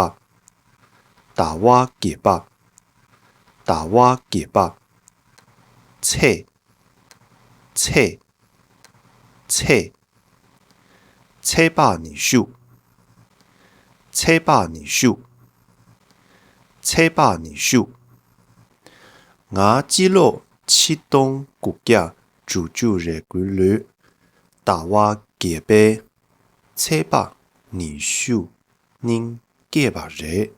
ཟླ་བ་བརྒྱད་པ། ཟླ་བ་བརྒྱད་པ། ཚེས། ཚེས། ཚེས། ཚེས་པ་ཉི་ཤུ། ཚེས་པ་ཉི་ཤུ། ཚེས་པ་ཉི་ཤུ། ང་སྤྱི་ལོ་ཆིག་སྟོང་དགུ་བརྒྱ་དྲུག་ཅུ་རེ་དགུའི་ལོའི་ཟླ་བ་བརྒྱད་པའི་ཚེས་པ་ཉི་ཤུ་ཉིན་སྐྱེས་པ་རེད།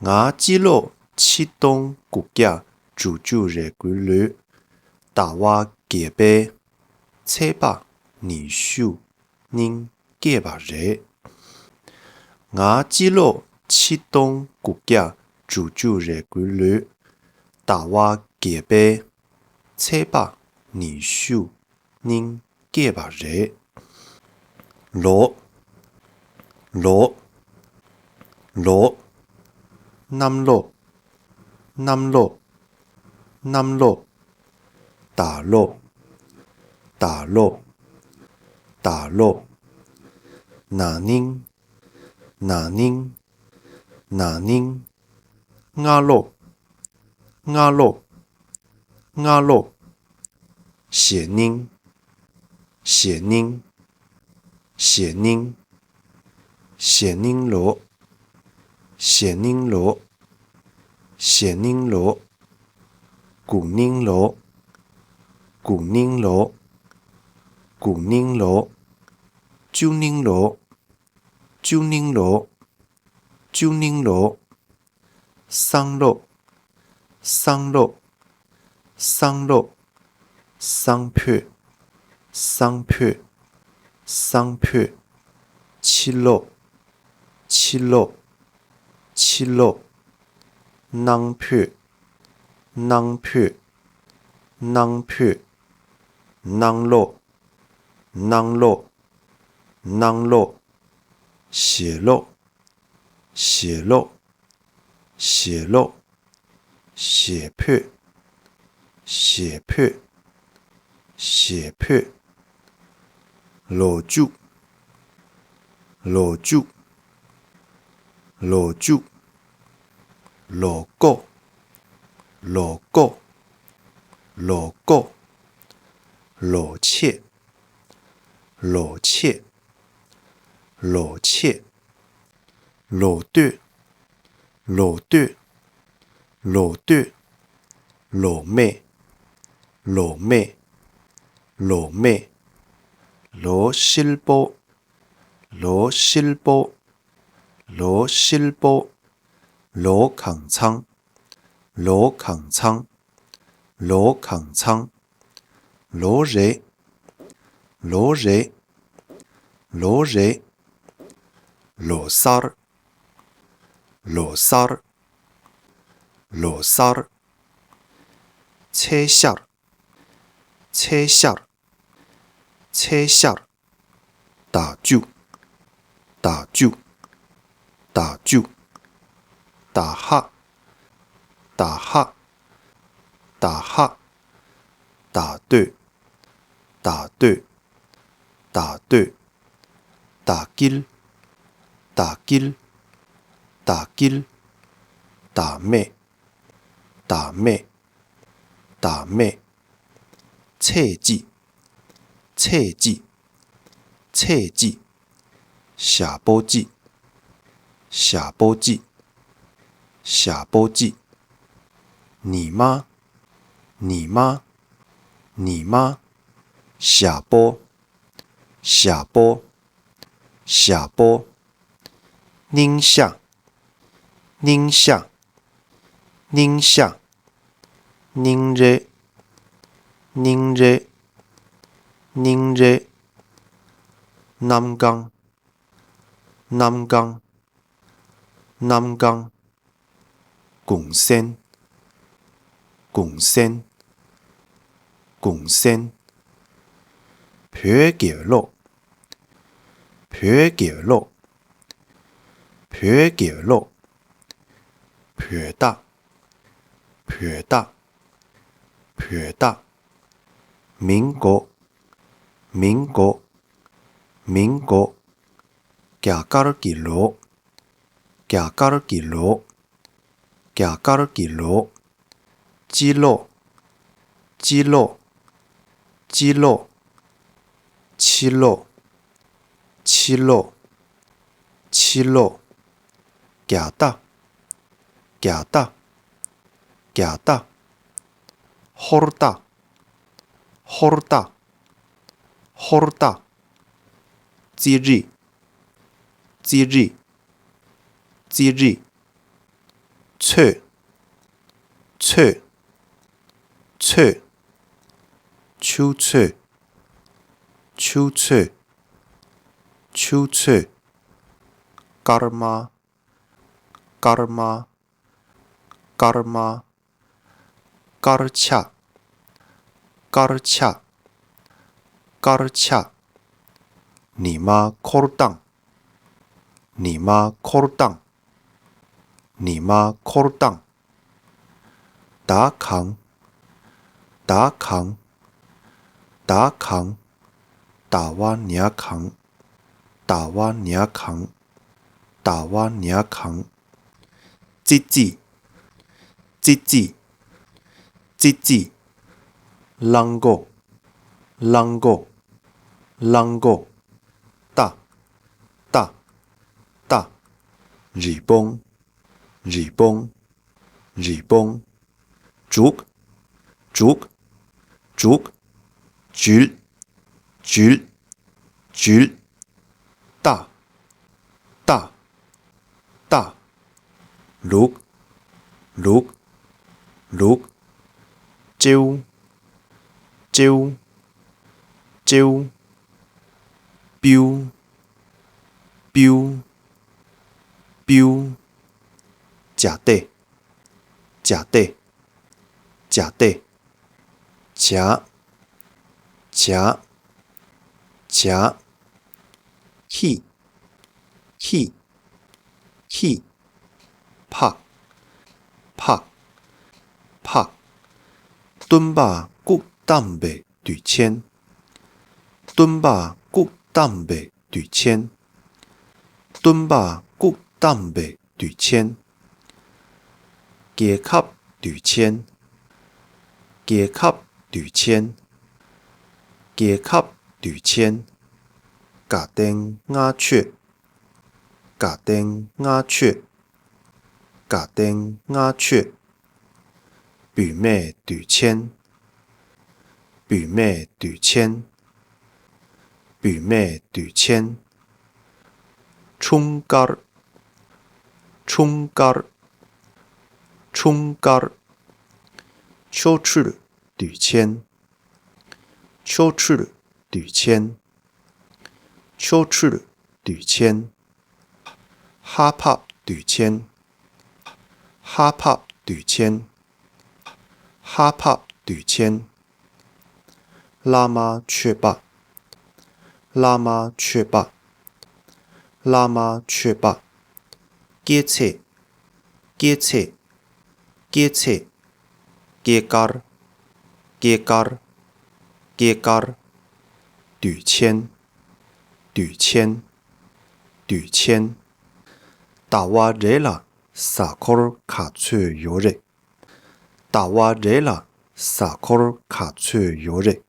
ང་སྤྱི་ལོ་ཆིག་སྟོང་དགུ་བརྒྱ་དྲུག་ཅུ་རེ་དགུའི་ལོའི་ཟླ་བ་བརྒྱད་པའི་ཚེས་པ་ཉི་ཤུ་ཉིན་སྐྱེས་པ་རེད། ང་སྤྱི་ལོ་ཆིག་སྟོང་དགུ་བརྒྱ་དྲུག་ཅུ་རེ་དགུའི་ལོའི་ཟླ་བ་བརྒྱད་པའི་ཚེས་པ་ཉི་ཤུ་ཉིན་སྐྱེས་པ་རེད། ལོ། ལོ། ལོ། གནམ་ལོ། གནམ་ལོ། གནམ་ལོ། ཟླ་ལོ། ཟླ་ལོ། ཟླ་ལོ། ན་ནིང་། ན་ནིང་། ན་ནིང་། སྔ་ལོ། སྔ་ལོ། སྔ་ལོ། གཞེས་ནིང་། གཞེས་ནིང་། གཞེས་ནིང་། གཞེས་ནིང་ལོ། གཞེས་ནིང་ལོ། གཞེས་ནིང་ལོ། དགུན་ནིང་ལོ། དགུན་ནིང་ལོ། དགུན་ནིང་ལོ། བཅུ་ནིང་ལོ། བཅུ་ནིང་ལོ། བཅུ་ནིང་ལོ། སང་ལོ། སང་ལོ། སང་ལོ། སང་ཕོད། སང་ཕོད། སང་ཕོད། ཕྱི་ལོ། ཕྱི་ལོ། ཕྱི་ལོ། ནང་ཕོད། ནང་ཕོད། ནང་ཕོད། ནང་ལོ། ནང་ལོ། ནང་ལོ། ཞེས་ལོ། ཞེས་ལོ། ཞེས་ལོ། ཞེས་ཕོད། ཞེས་ཕོད། ཞེས་ཕོད། ལོ་བཅུ། ལོ་བཅུ། ལོ་བཅུ། ལོ་ཀོ། ལོ་ཀོ། ལོ་ཀོ། ལོ་ཕྱེད། ལོ་ཕྱེད། ལོ་ཕྱེད། ལོ་སྟོད། ལོ་སྟོད། ལོ་སྟོད། ལོ་སྨད། ལོ་སྨད། ལོ་སྨད། ལོ་ཧྲིལ་པོ། ལོ་ཧྲིལ་པོ། ལོ་ཧྲིལ་པོ། ལོ་གང་ཚང་། ལོ་གང་ཚང་། ལོ་གང་ཚང་། ལོ་རེ། ལོ་རེ། ལོ་རེ། ལོ་གསར། ལོ་གསར། ལོ་གསར། ཚེས་ཤར། ཚེས་ཤར། ཚེས་ཤར། ཟླ་བཅུ། ཟླ་བཅུ། ཟླ་བཅུ། ཟླ་ཧ། ཟླ་ཧ། ཟླ་ཧ། ཟླ་སྟོད། ཟླ་སྟོད། ཟླ་སྟོད། ཟླ་དཀྱིལ། ཟླ་དཀྱིལ། ཟླ་དཀྱིལ། ཟླ་སྨད། ཟླ་སྨད། ཟླ་སྨད། ཚེས་གཅིག། ཚེས་གཅིག། ཚེས་གཅིག། ཞག་པོ་གཅིག། ཞག་པོ་གཅིག། ཞག་པོ་གཅིག། ཉི་མ། ཉི་མ། ཉི་མ། ཞག་པོ། ཞག་པོ། ཞག་པོ། སྙིང་ཤ། སྙིང་ཤ། སྙིང་ཤ། སྙིང་རེ། སྙིང་རེ། སྙིང་རེ། གནམ་གང་། གནམ་གང་། གནམ་གང་། གུང་སེང་། གུང་སེང་། གུང་སེང་། བོད་རྒྱལ་ལོ། བོད་རྒྱལ་ལོ། བོད་རྒྱལ་ལོ། བོད་ཟླ། བོད་ཟླ། བོད་ཟླ། མིང་གོ། མིང་གོ། མིང་གོ། རྒྱ་གར་གྱི་ལོ། རྒྱ་གར་གྱི་ལོ། རྒྱ་གར་གྱི་ལོ། སྤྱི་ལོ། སྤྱི་ལོ། སྤྱི་ལོ། ཕྱི་ལོ། ཕྱི་ལོ། ཕྱི་ལོ། རྒྱ་སྟག་རྒྱ་སྟག་རྒྱ་སྟག་ཧོར་སྟག་ཧོར་སྟག་ཧོར་སྟག་རྩིས་རིག་རྩིས་རིག་རྩིས་རིག་ཚོད། ཚོད། ཚོད། ཆུ་ཚོད། ཆུ་ཚོད། ཆུ་ཚོད། སྐར་མ། སྐར་མ། སྐར་མ། དཀར་ཆག་དཀར་ཆག་དཀར་ཆག་ཉི་མ་འཁོར་སྟངས། ཉི་མ་འཁོར་སྟངས། ཉི་མ་འཁོར་སྟངས། ཟླ་གང་། ཟླ་གང་། ཟླ་གང་། ཟླ་བ་ཉ་གང་། ཟླ་བ་ཉ་གང་། ཟླ་བ་ཉ་གང་། ཙི་ཙི། ཙི་ཙི། ཙི་ཙི། གླང་གོག་གླང་གོག་གླང་གོག་རྟ། རྟ། རྟ། རི་བོང་། རི་བོང་། རི་བོང་། འབྲུག་འབྲུག་འབྲུག་འཇུལ། འཇུལ། འཇུལ། རྟ། རྟ། རྟ། ལུག་ལུག་ལུག་སྤྲེའུ། སྤྲེའུ། སྤྲེའུ། སྤྲེའུ། སྤྲེའུ། སྤྲེའུ། བྱ་དེ། བྱ་དེ། བྱ་དེ། བྱ། བྱ། བྱ། ཁྱི། ཁྱི། ཁྱི། ཕག་ཕག་ཕག་སྟོན་པ་སྐུ་བལྟམས་པའི་དུས་ཆེན། སྟོན་པ་སྐུ་བལྟམས་པའི་དུས་ཆེན། སྟོན་པ་སྐུ་བལྟམས་པའི་དུས་ཆེན། རྒྱལ་ཁབ་དུས་ཆེན། རྒྱལ་ཁབ་དུས་ཆེན། རྒྱལ་ཁབ་དུས་ཆེན། དགའ་ལྡན་ལྔ་མཆོད། དགའ་ལྡན་ལྔ་མཆོད། དགའ་ལྡན་ལྔ་མཆོད། བུད་མེད་དུས་ཆེན། བུད་མེད་དུས་ཆེན། བུད་མེད་དུས་ཆེན། འཁྲུངས་སྐར། འཁྲུངས་སྐར། འཁྲུངས་སྐར། ཆོ་འཕྲུལ་དུས་ཆེན། ཆོ་འཕྲུལ་དུས་ཆེན། ཆོ་འཕྲུལ་དུས་ཆེན། ཧ་ཕབ་དུས་ཆེན། ཧ་ཕབ་དུས་ཆེན། ཧ་ཕབ་དུས་ཆེན། བླ་མ་མཆོད་པ། བླ་མ་མཆོད་པ། བླ་མ་མཆོད་པ། སྐྱེས་ཚེས། སྐྱེས་ཚེས། སྐྱེས་ཚེས། སྐྱེས་སྐར། སྐྱེས་སྐར། སྐྱེས་སྐར། དུས་ཆེན། དུས་ཆེན། དུས་ཆེན། ཟླ་བ་རེ་ལ་གཟའ་འཁོར་ག་ཚོད་ཡོད་རེད། ཟླ་བ་རེ་ལ་གཟའ་འཁོར་ག་ཚོད་ཡོད་རེད།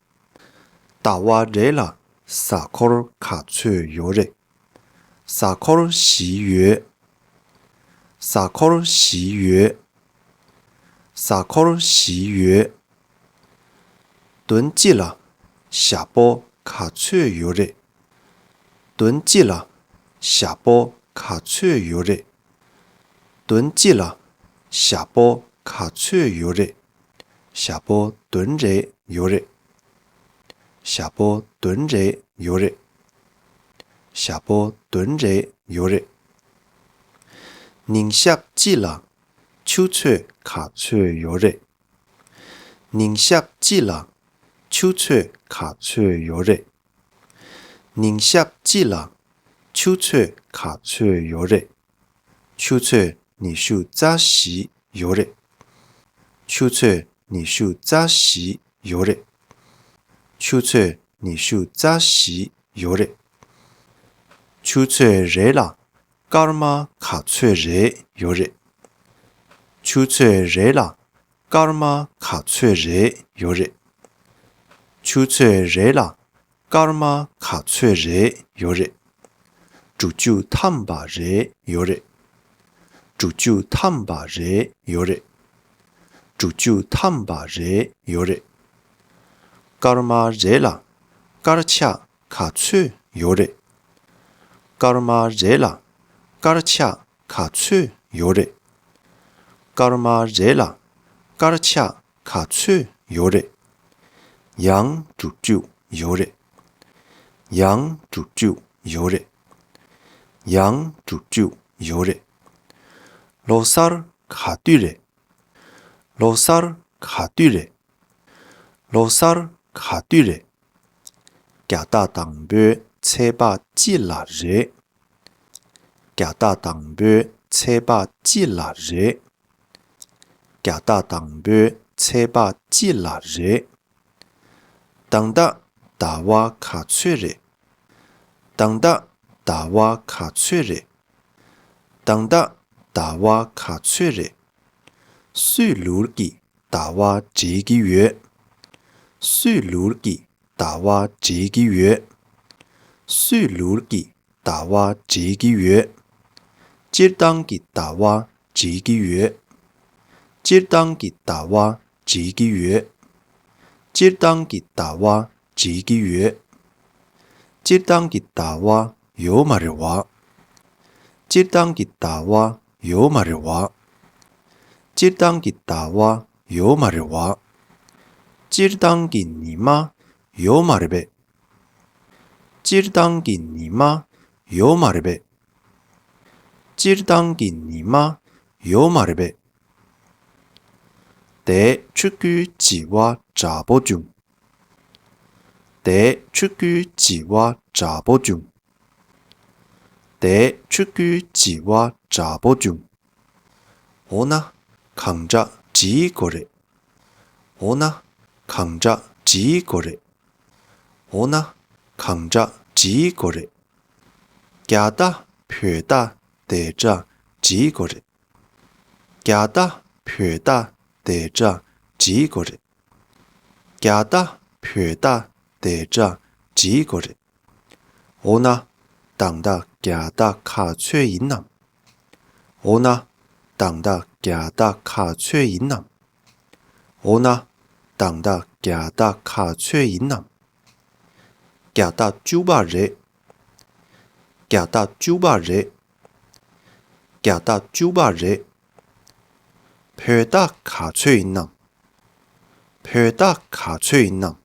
ཟླ་བ་རེ་ལ་གཟའ་འཁོར་ག་ཚོད་ཡོད་རེད། གཟའ་འཁོར་བཞི་ཡོད། གཟའ་འཁོར་བཞི་ཡོད། གཟའ་འཁོར་བཞི་ཡོད། བདུན་གཅིག་ལ་ཞག་པོ་ག་ཚོད་ཡོད་རེད། བདུན་གཅིག་ལ་ཞག་པོ་ག་ཚོད་ཡོད་རེད། བདུན་གཅིག་ལ་ཞག་པོ་ག་ཚོད་ཡོད་རེད། ཞག་པོ་བདུན་རེ་ཡོད་རེད། ཞག་པོ་བདུན་རེ་ཡོད་རེད། ཞག་པོ་བདུན་རེ་ཡོད་རེད། ཉིན་ཞག་གཅིག་ལ་ཆུ་ཚོད་ག་ཚོད་ཡོད་རེད། ཉིན་ཞག་གཅིག་ལ་ཆུ་ཚོད་ག་ཚོད་ཡོད་རེད། ཉིན་ཞག་གཅིག་ལ་ཆུ་ཚོད་ག་ཚོད་ཡོད་རེད། ཆུ་ཚོད་ཉི་ཤུ་རྩ་བཞི་ཡོད་རེད། ཆུ་ཚོད་ཉི་ཤུ་རྩ་བཞི་ཡོད་རེད། ཆུ་ཚོད་ཉི་ཤུ་རྩ་བཞི་ཡོད་རེད། ཆུ་ཚོད་རེ་ལ་སྐར་མ་ག་ཚོད་རེ་ཡོད་རེད། ཆུ་ཚོད་རེ་ལ་སྐར་མ་ག་ཚོད་རེ་ཡོད་རེད། ཆུ་ཚོད་རེ་ལ་སྐར་མ་ག་ཚོད་རེ་ཡོད་རེད། དྲུག་ཅུ་ཐམ་པ་རེ་ཡོད་རེད། དྲུག་ཅུ་ཐམ་པ་རེ་ཡོད་རེད། དྲུག་ཅུ་ཐམ་པ་རེ་ཡོད་རེད། སྐར་མ་རེ་ལ་སྐར་ཆ་ག་ཚོད་ཡོད་རེད། སྐར་མ་རེ་ལ་སྐར་ཆ་ག་ཚོད་ཡོད་རེད། སྐར་མ་རེ་ལ་སྐར་ཆ་ག་ཚོད་ཡོད་རེད། ཡང་དྲུག་ཅུ་ཡོད་རེད། ཡང་དྲུག་ཅུ་ཡོད་རེད། ཡང་དྲུག་ཅུ་ཡོད་རེད། ལོ་གསར་ག་དུས་རེད། ལོ་གསར་ག་དུས་རེད། ལོ་གསར་ག་དུས་རེད། རྒྱལ་ཟླ་དང་པོའི་ཚེས་པ་གཅིག་ལ་རེད། རྒྱལ་ཟླ་དང་པོའི་ཚེས་པ་གཅིག་ལ་རེད། རྒྱལ་ཟླ་དང་པོའི་ཚེས་པ་གཅིག་ལ་རེད། ད་ལྟ་ཟླ་བ་ག་ཚོད་རེད། ད་ལྟ་ཟླ་བ་ག་ཚོད་རེད། ད་ལྟ་ཟླ་བ་ག་ཚོད་རེད། སུས་ལུར་གྱི་ཟླ་བ་འབྲི་གི་ཡོད། སུས་ལུར་གྱི་ཟླ་བ་འབྲི་གི་ཡོད། སུས་ལུར་གྱི་ཟླ་བ་འབྲི་གི་ཡོད། སྤྱིར་བཏང་གི་ཟླ་བ་འབྲི་གི་ཡོད། སྤྱིར་བཏང་གི་ཟླ་བ་འབྲི་གི་ཡོད། སྤྱིར་བཏང་གི་ཟླ་བ་འབྲི་གི་ཡོད། སྤྱིར་བཏང་གི་ཟླ་བ་ཡོད་མ་རེད་བ། སྤྱིར་བཏང་གི་ཟླ་བ་ཡོད་མ་རེད་བ། སྤྱིར་བཏང་གི་ཟླ་བ་ཡོད་མ་རེད་བ། སྤྱིར་བཏང་གི་ཉི་མ་ཡོད་མ་རེད་པས། སྤྱིར་བཏང་གི་ཉི་མ་ཡོད་མ་རེད་པས། སྤྱིར་བཏང་གི་ཉི་མ་ཡོད་མ་རེད་པས། དེས་ཆུ་ཁོལ་བྱི་བ་འདྲ་པོ་བྱུང་། དེས་ཆུ་ཁོལ་བྱི་བ་འདྲ་པོ་བྱུང་། དེས་ཆུ་ཁོལ་བྱི་བ་འདྲ་པོ་བྱུང་། འོ་ན་གང་འདྲ་བྲིས་དགོས་རེད། འོ་ན་གང་འདྲ་བྲིས་དགོས་རེད། འོ་ན་གང་འདྲ་བྲིས་དགོས་རེད། རྒྱ་རྟགས་བོད་རྟགས་དེ་འདྲ་བྲིས་དགོས་རེད། རྒྱ་རྟགས་བོད་རྟགས་དེ་འདྲ་བྲིས་དགོས་རེད། རྒྱ་རྟགས་བོད་རྟགས་དེ་འདྲ་བྲིས་དགོས་རེད། འོ་ན་ད་ལྟ་རྒྱ་རྟགས་ག་ཚོད་ཡིན་ནམ། འོ་ན་ད་ལྟ་རྒྱ་རྟགས་ག་ཚོད་ཡིན་ནམ། འོ་ན་ད་ལྟ་རྒྱ་རྟགས་ག་ཚོད་ཡིན་ནམ། རྒྱ་རྟགས་བཅུ་པ་རེད། རྒྱ་རྟགས་བཅུ་པ་རེད། རྒྱ་རྟགས་བཅུ་པ་རེད། བོད་རྟགས་ག་ཚོད་ཡིན་ནམ། བོད་རྟགས་ག་ཚོད་ཡིན་ནམ།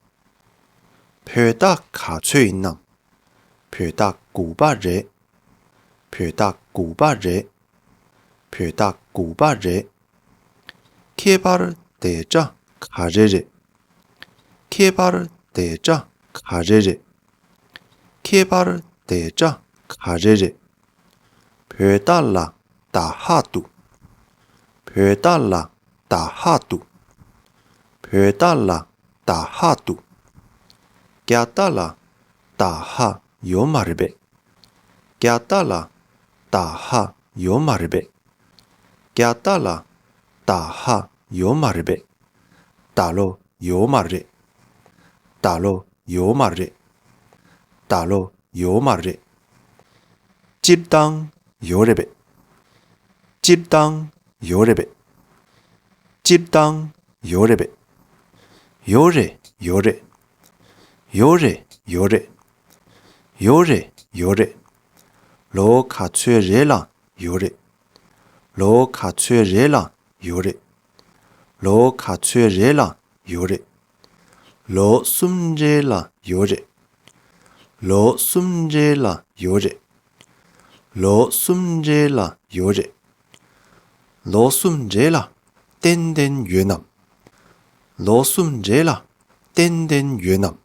བོད་རྟགས་ག་ཚོད་ཡིན་ནམ། བོད་རྟགས་དགུ་པ་རེད། བོད་རྟགས་དགུ་པ་རེད། བོད་རྟགས་དགུ་པ་རེད། ཁྱད་པར་དེ་འདྲ་ག་རེ་རེད། ཁྱད་པར་དེ་འདྲ་ག་རེ་རེད། ཁྱད་པར་དེ་འདྲ་ག་རེ་རེད། བོད་རྟགས་ལ་ད་ཧ་འདུག་བོད་རྟགས་ལ་ད་ཧ་འདུག་བོད་རྟགས་ལ་ད་ཧ་འདུག་རྒྱ་རྟགས་ལ་ད་ཧ་ཡོད་མ་རེད་པས། རྒྱ་རྟགས་ལ་ད་ཧ་ཡོད་མ་རེད་པས། རྒྱ་རྟགས་ལ་ད་ཧ་ཡོད་མ་རེད་པས། ད་ལོ་ཡོད་མ་རེད། ད་ལོ་ཡོད་མ་རེད། ད་ལོ་ཡོད་མ་རེད། སྤྱིར་བཏང་ཡོད་རེད་པས། སྤྱིར་བཏང་ཡོད་རེད་པས། སྤྱིར་བཏང་ཡོད་རེད་པས། ཡོད་རེད་ཡོད་རེད། ཡོད་རེད་ཡོད་རེད། ཡོད་རེད་ཡོད་རེད། ལོ་ག་ཚོད་རེ་ལ་ཡོད་རེད། ལོ་ག་ཚོད་རེ་ལ་ཡོད་རེད། ལོ་ག་ཚོད་རེ་ལ་ཡོད་རེད། ལོ་གསུམ་རེ་ལ་ཡོད་རེད། ལོ་གསུམ་རེ་ལ་ཡོད་རེད། ལོ་གསུམ་རེ་ལ་ཡོད་རེད། ལོ་གསུམ་རེ་ལ་ཏན་ཏན་ཡོད་ནམ། ལོ་གསུམ་རེ་ལ་ཏན་ཏན་ཡོད་ནམ།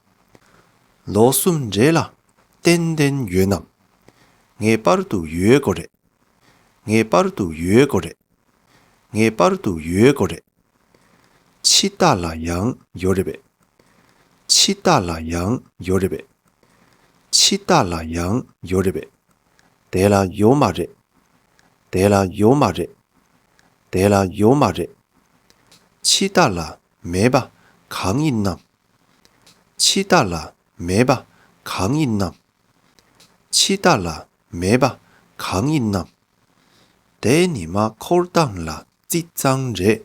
ལོ་གསུམ་རེ་ལ་ཏན་ཏན་ཡོད་ནམ། ངེས་པར་དུ་ཡོད་དགོས་རེད། ངེས་པར་དུ་ཡོད་དགོས་རེད། ངེས་པར་དུ་ཡོད་དགོས་རེད། ཕྱི་རྟགས་ལ་ཡང་ཡོད་རེད་པས། ཕྱི་རྟགས་ལ་ཡང་ཡོད་རེད་པས། ཕྱི་རྟགས་ལ་ཡང་ཡོད་རེད་པས། དེ་ལ་ཡོད་མ་རེད། དེ་ལ་ཡོད་མ་རེད། དེ་ལ་ཡོད་མ་རེད། ཕྱི་ལྟར་ལ་མེད་པ་གང་ཡིན་ནམ། ཕྱི་ལྟར་ལ་མེད་པ་གང་ཡིན་ནམ། ཕྱི་ལྟར་ལ་མེད་པ་གང་ཡིན་ནམ། དེ་ཉི་མ་འཁོར་སྟངས་ལ་རྩི་ཙང་རེད།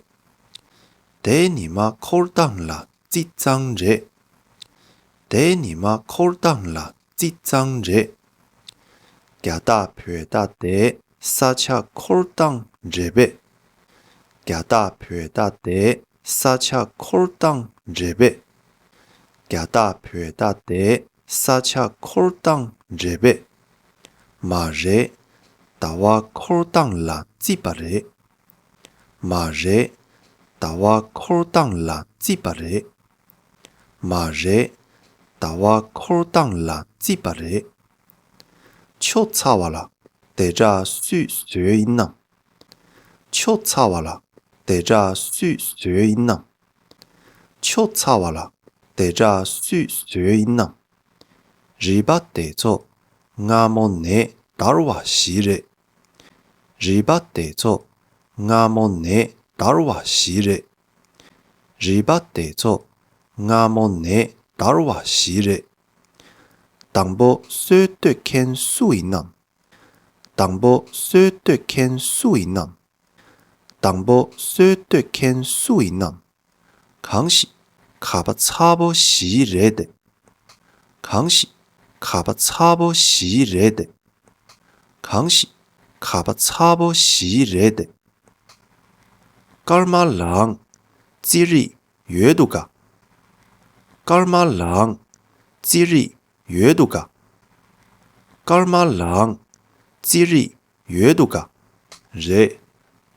དེ་ཉི་མ་འཁོར་སྟངས་ལ་རྩི་ཙང་རེད། དེ་ཉི་མ་འཁོར་སྟངས་ལ་རྩི་ཙང་རེད། རྒྱ་སྟག་བོད་སྟག་དེ་ས་ཆ་འཁོར་སྟངས་རེད་པས། རྒྱ་སྟག་བོད་སྟག་དེ་ས་ཆ་འཁོར་སྟངས་རེད་པས། རྒྱ་སྟག་བོད་སྟག་དེ་ས་ཆ་འཁོར་སྟངས་རེད་པས། མ་རེད། ཟླ་བ་འཁོར་སྟངས་ལ་བརྩིས་པ་རེད། མ་རེད། ཟླ་བ་འཁོར་སྟངས་ལ་བརྩིས་པ་རེད། མ་རེད། ཟླ་བ་འཁོར་སྟངས་ལ་བརྩིས་པ་རེད། ཆོ་ཚ་བ་ལ་དེ་དྲག་སུས་བཟོས་ཡིན་ནམ། ཆོ་ཚ་བ་ལ་དེ་དྲག་སུས་བཟོས་ཡིན་ནམ། ཆོ་ཚ་བ་ལ་དེ་དྲག་སུས་བཟོས་ཡིན་ནམ། རི་པ་དེ་ཚོ་སྔ་མོ་ནས་དར་བ་ཞིག་རེད། རི་པ་དེ་ཚོ་སྔ་མོ་ནས་དར་བ་ཞིག་རེད། རི་པ་དེ་ཚོ་སྔ་མོ་ནས་དར་བ་ཞིག་རེད། དང་པོ་སྲོལ་གཏོད་མཁན་སུ་ཡིན་ནམ། དང་པོ་སྲོལ་གཏོད་མཁན་སུ་ཡིན་ནམ། དང་པོ་སྲོལ་གཏོད་མཁན་སུ་ཡིན་ནམ། གང་ཞིག་ཁ་པ་ཚ་པོ་ཞིག་རེད་དེ། གང་ཞིག་ཁ་པ་ཚ་པོ་ཞིག་རེད་དེ། གང་ཞིག་ཁ་པ་ཚ་པོ་ཞིག་རེད་དེ། སྐར་མ་ལའང་རྩིས་རིག་ཡོད་འདུག་ག། སྐར་མ་ལའང་རྩིས་རིག་ཡོད་འདུག་ག། སྐར་མ་ལའང་རྩིས་རིག་ཡོད་འདུག་ག། རེད།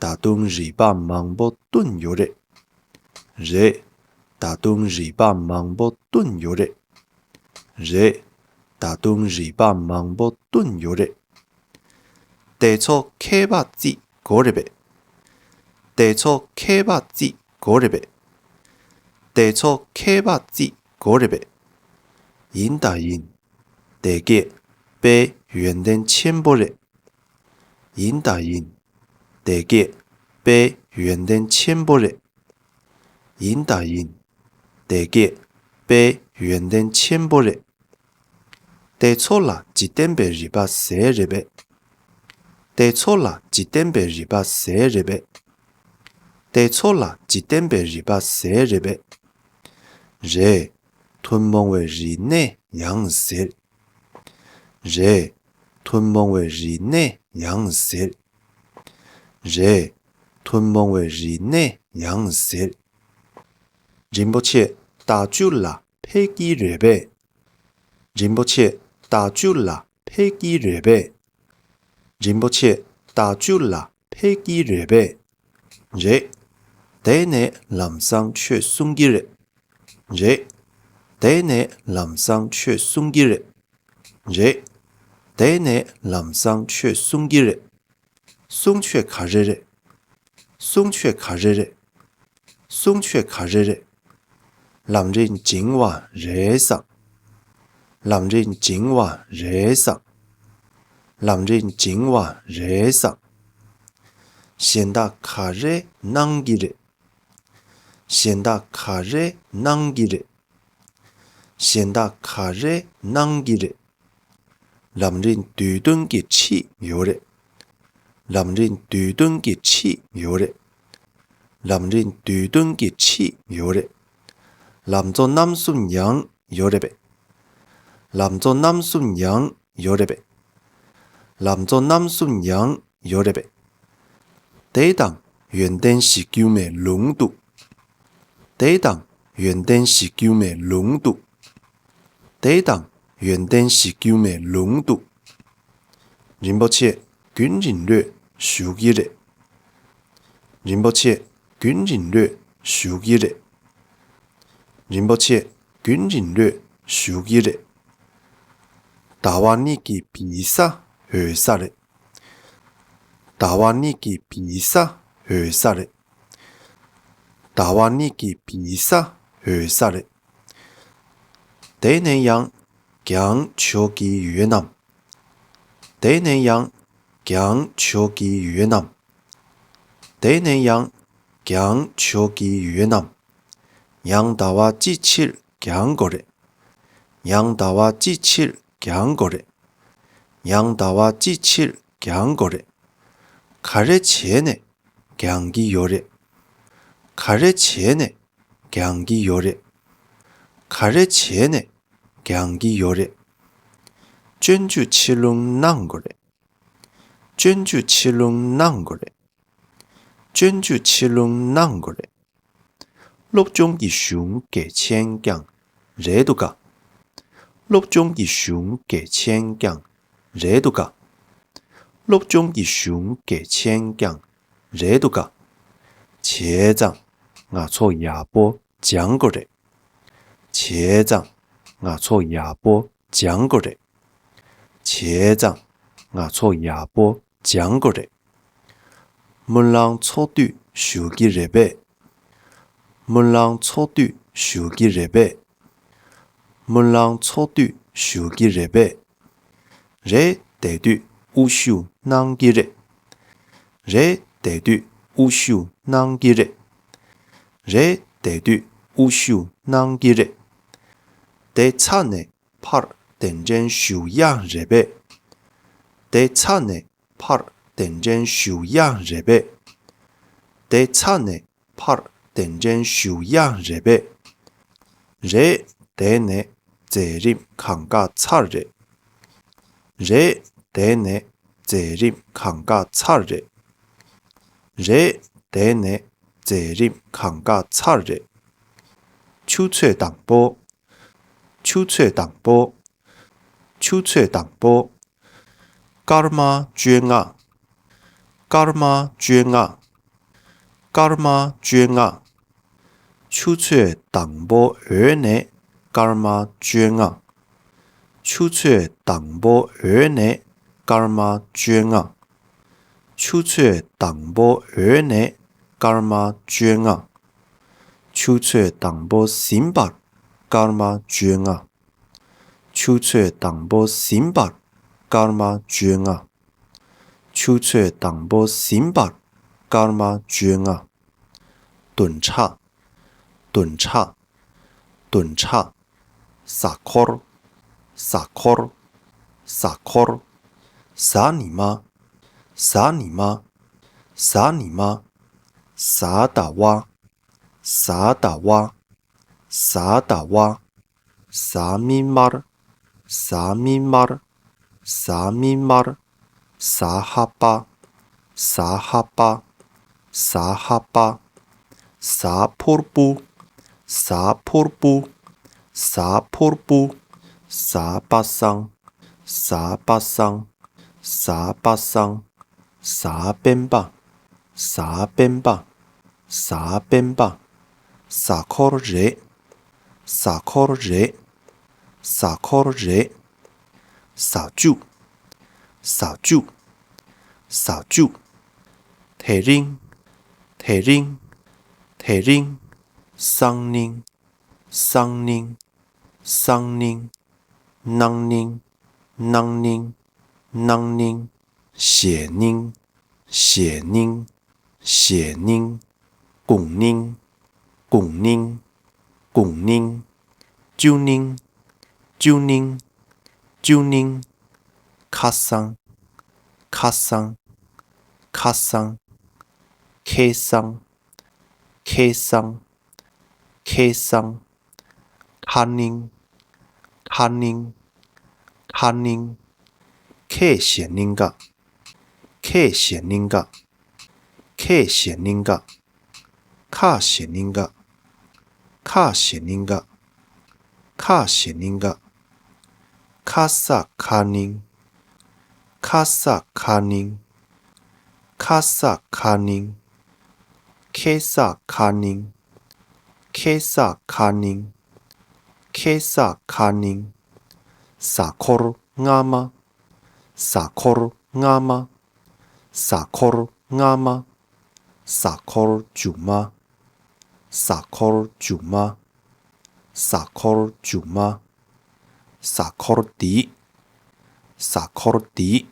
ད་དུང་རིག་པ་མང་པོ་བཏོན་ཡོད་རེད། རེད། ད་དུང་རིག་པ་མང་པོ་བཏོན་ཡོད་རེད། རེད། ད་དུང་རིག་པ་མང་པོ་བཏོན་ཡོད་རེད། དེ་ཚོ་མཁས་པ་རྩིས་དགོས་རེད་པས། དེ་ཚོ་མཁས་པ་རྩིས་དགོས་རེད་པས། དེ་ཚོ་མཁས་པ་རྩིས་དགོས་རེད་པས། ཡིན་དང་ཡིན། དེ་གས་དཔེ་ཡོན་ཏན་ཆེན་པོ་རེད། ཡིན་དང་ཡིན། དེ་གས་དཔེ་ཡོན་ཏན་ཆེན་པོ་རེད། ཡིན་དང་ཡིན། དེ་གས་དཔེ་ཡོན་ཏན་ཆེན་པོ་རེད། དེ་ཚོ་ལ་འཇིག་རྟེན་པའི་རིག་པ་ཟེར་རེད་པས། དེ་ཚོ་ལ་འཇིག་རྟེན་པའི་རིག་པ་ཟེར་རེད་པས། དེ་ཚོ་ལ་འཇིག་རྟེན་པའི་རིག་པ་ཟེར་རེད་པས། རེད། ཐུན་མོང་བའི་རིག་གནས་ཡང་ཟེར། རེད། ཐུན་མོང་བའི་རིག་གནས་ཡང་ཟེར། རེད། ཐུན་མོང་བའི་རིག་གནས་ཡང་ཟེར། རིན་པོ་ཆེ་ལྟག་ཆུ་ལ་ཕེབས་ཀྱི་རེད་པས། རིན་པོ་ཆེ་ལྟག་ཆུ་ལ་ཕེབས་ཀྱི་རེད་པས། རིན་པོ་ཆེ་ལྟག་ཆུ་ལ་ཕེབས་ཀྱི་རེད་པས། རེད། དེ་ནས་ལམ་སང་ཆོས་གསུང་གི་རེད། རེད། དེ་ནས་ལམ་སང་ཆོས་གསུང་གི་རེད། རེད། དེ་ནས་ལམ་སང་ཆོས་གསུང་གི་རེད། གསུང་ཆོས་ག་རེ་རེད། གསུང་ཆོས་ག་རེ་རེད། གསུང་ཆོས་ག་རེ་རེད། ལམ་རིམ་བྱིང་བ་རེད་བསམ། ལམ་རིམ་བྱིང་བ་རེད་བསམ། ལམ་རིམ་བྱིང་བ་རེད་བསམ། གཞན་དག་ག་རེ་གནང་གི་རེད། གཞན་དག་ག་རེ་གནང་གི་རེད། གཞན་དག་ག་རེ་གནང་གི་རེད། ལམ་རིམ་བསྡུས་དོན་གྱི་ཁྲིད་ཡོད་རེད། ལམ་རིམ་བསྡུས་དོན་གྱི་ཁྲིད་ཡོད་རེད། ལམ་རིམ་བསྡུས་དོན་གྱི་ཁྲིད་ཡོད་རེད། ལམ་གཙོ་རྣམ་གསུམ་ཡང་ཡོད་རེད་པས། ལམ་གཙོ་རྣམ་གསུམ་ཡང་ཡོད་རེད་པས། ལམ་གཙོ་རྣམ་གསུམ་ཡང་ཡོད་རེད་པས། དེ་དང་ཡོན་ཏན་གཞི་རྒྱུ་མའི་ལུང་འདུག་དེ་དང་ཡོན་ཏན་གཞི་རྒྱུ་མའི་ལུང་འདུག་དེ་དང་ཡོན་ཏན་གཞི་རྒྱུ་མའི་ལུང་འདུག་རིན་པོ་ཆེ་རྒྱུན་རིང་ལོས་བཞུགས་ཀྱི་རེད། རིན་པོ་ཆེ་རྒྱུན་རིང་ལོས་བཞུགས་ཀྱི་རེད། རིན་པོ་ཆེ་རྒྱུན་རིང་ལོས་བཞུགས་ཀྱི་རེད། ཟླ་བ་གཉིས་ཀྱི་བི་ས་འོད་ས་རེད། ཟླ་བ་གཉིས་ཀྱི་བི་ས་འོད་ས་རེད། ཟླ་བ་གཉིས་ཀྱི་བི་ས་འོད་ས་རེད། དེ་ནས་ཡང་གྱང་ཆོག་གི་ཡོད་ནམ། དེ་ནས་ཡང་གྱང་ཆོག་གི་ཡོད་ནམ། དེ་ནས་ཡང་། རྒྱང་ཆོག་གི་ཡོད་ནམ། ཡང་ཟླ་བ་གཅིག་ཕྱིར་རྒྱང་དགོས་རེད། ཡང་ཟླ་བ་གཅིག་ཕྱིར་རྒྱང་དགོས་རེད། ཡང་ཟླ་བ་གཅིག་ཕྱིར་རྒྱང་དགོས་རེད། ག་རེ་བྱས་ནས་རྒྱང་གི་ཡོད་རེད། ག་རེ་བྱས་ནས་རྒྱང་གི་ཡོད་རེད། ག་རེ་བྱས་ནས་རྒྱང་གི་ཡོད་རེད། སྤྱོད་འཇུག་ཕྱིར་ལྷུང་གནང་དགོས་རེད། སྤྱོད་འཇུག་ཕྱིར་ལྷུང་གནང་དགོས་རེད། སྤྱོད་འཇུག་ཕྱིར་ལྷུང་གནང་དགོས་རེད། སློབ་སྦྱོང་གི་གཞུང་གལ་ཆེན་ཀྱང་རེད་འདུག་ག། སློབ་སྦྱོང་གི་གཞུང་གལ་ཆེན་ཀྱང་རེད་འདུག་ག། སློབ་སྦྱོང་གི་གཞུང་གལ་ཆེན་ཀྱང་རེད་འདུག་ག། བྱས་ཙང་ང་ཚོ་ཡག་པོ་སྦྱང་དགོས་རེད། བྱས་ཙང་ང་ཚོ་ཡག་པོ་སྦྱང་དགོས་རེད། བྱས་ཙང་ང་ཚོ་ཡག་པོ་སྦྱང་དགོས་རེད། སྨོན་ལམ་ཚོགས་དུས་ཞུ་གི་རེད་པས། སྨོན་ལམ་ཚོགས་དུས་ཞུ་གི་རེད་པས། སྨོན་ལམ་ཚོགས་དུས་ཞུ་གི་རེད་པས། རེད་བསྡད་དུས་དབུ་བཞུགས་གནང་གི་རེད། རེད་བསྡད་དུས་དབུ་བཞུགས་གནང་གི་རེད། རེད་བསྡད་དུས་དབུ་བཞུགས་གནང་གི་རེད། དེ་ཚར་ནས་ཕར་གདན་འདྲེན་ཞུ་ཡག་རེད་པས། དེ་ཚར་ནས་ཕར་གདན་འདྲེན་ཞུ་ཡག་རེད་པས། དེ་ཚར་ནས་ཕར་གདན་འདྲེན་ཞུ་ཡག་རེད་པས། རེད་དེ་ནས་མཛད་རིམ་གང་ག་ཚར་རེད། རེད་དེ་ནས་མཛད་རིམ་གང་ག་ཚར་རེད། རེད་དེ་ནས་མཛད་རིམ་གང་ག་ཚར་རེད། ཆུ་ཚོད་དང་པོ། ཆུ་ཚོད་དང་པོ། ཆུ་ཚོད་དང་པོ། སྐར་མ་བཅོ་ལྔ། སྐར་མ་བཅོ་ལྔ། སྐར་མ་བཅོ་ལྔ། ཆུ་ཚོད་དང་པོ་འོད་ནས་སྐར་མ་བཅོ་ལྔ། ཆུ་ཚོད་དང་པོ་འོད་ནས་སྐར་མ་བཅོ་ལྔ། ཆུ་ཚོད་དང་པོ་འོད་ནས་སྐར་མ་བཅོ་ལྔ། ཆུ་ཚོད་དང་པོ་ཟིན་པར་སྐར་མ་བཅོ་ལྔ། ཆུ་ཚོད་དང་པོ་ཟིན་པར་སྐར་མ་བཅོ་ལྔ། ཆུ་ཚོད་དང་པོ་ཟིན་པར་སྐར་མ་བཅོ་ལྔ། བདུན་ཕྲག། བདུན་ཕྲག། བདུན་ཕྲག། གཟའ་འཁོར། གཟའ་འཁོར། གཟའ་འཁོར། གཟའ་ཉི་མ། གཟའ་ཉི་མ། གཟའ་ཉི་མ། གཟའ་ཟླ་བ། གཟའ་ཟླ་བ། གཟའ་ཟླ་བ། གཟའ་མིག་དམར། གཟའ་མིག་དམར། གཟའ་མིག་དམར། གཟའ་ལྷག་པ། གཟའ་ལྷག་པ། གཟའ་ལྷག་པ། གཟའ་ཕུར་བུ། གཟའ་ཕུར་བུ། གཟའ་ཕུར་བུ། གཟའ་པ་སངས། གཟའ་པ་སངས། གཟའ་པ་སངས། གཟའ་སྤེན་པ། གཟའ་སྤེན་པ། གཟའ་སྤེན་པ། གཟའ་འཁོར་རེད། གཟའ་འཁོར་རེད། གཟའ་འཁོར་རེད། གཟའ་མཇུག། གཟའ་མཇུག། གཟའ་མཇུག། དེ་རིང་། དེ་རིང་། དེ་རིང་། སང་ཉིན། སང་ཉིན། སང་ཉིན། གནངས་ཉིན། གནངས་ཉིན། གནངས་ཉིན། གཞེས་ཉིན། གཞེས་ཉིན། གཞེས་ཉིན། དགུང་ཉིན། དགུང་ཉིན། དགུང་ཉིན། བཅུ་ཉིན། བཅུ་ཉིན། བཅུ་ཉིན། ཁ་སང་། ཁ་སང་། ཁ་སང་། ཁེ་སང་། ཁེ་སང་། ཁེ་སང་། ཁ་ཉིན། ཁ་ཉིན། ཁ་ཉིན། ཁ་ཞེ་ཉིན་ག་ཁ་ཞེ་ཉིན་ག་ཁ་ཞེ་ཉིན་ག་ཁ་ཞེ་ཉིན་ག་ཁ་ས་ཁ་ཉིན། ཁ་ས་ཁ་ཉིན། ཁ་ས་ཁ་ཉིན། ཁེ་ས་ཁ་ཉིན། ཁེ་ས་ཁ་ཉིན། ཁེ་ས་ཁ་ཉིན། གཟའ་འཁོར་སྔ་མ། གཟའ་འཁོར་སྔ་མ། གཟའ་འཁོར་སྔ་མ། གཟའ་འཁོར་མཇུག་མ། གཟའ་འཁོར་མཇུག་མ། གཟའ་འཁོར་མཇུག་མ། གཟའ་འཁོར་འདི། གཟའ་འཁོར་འདི།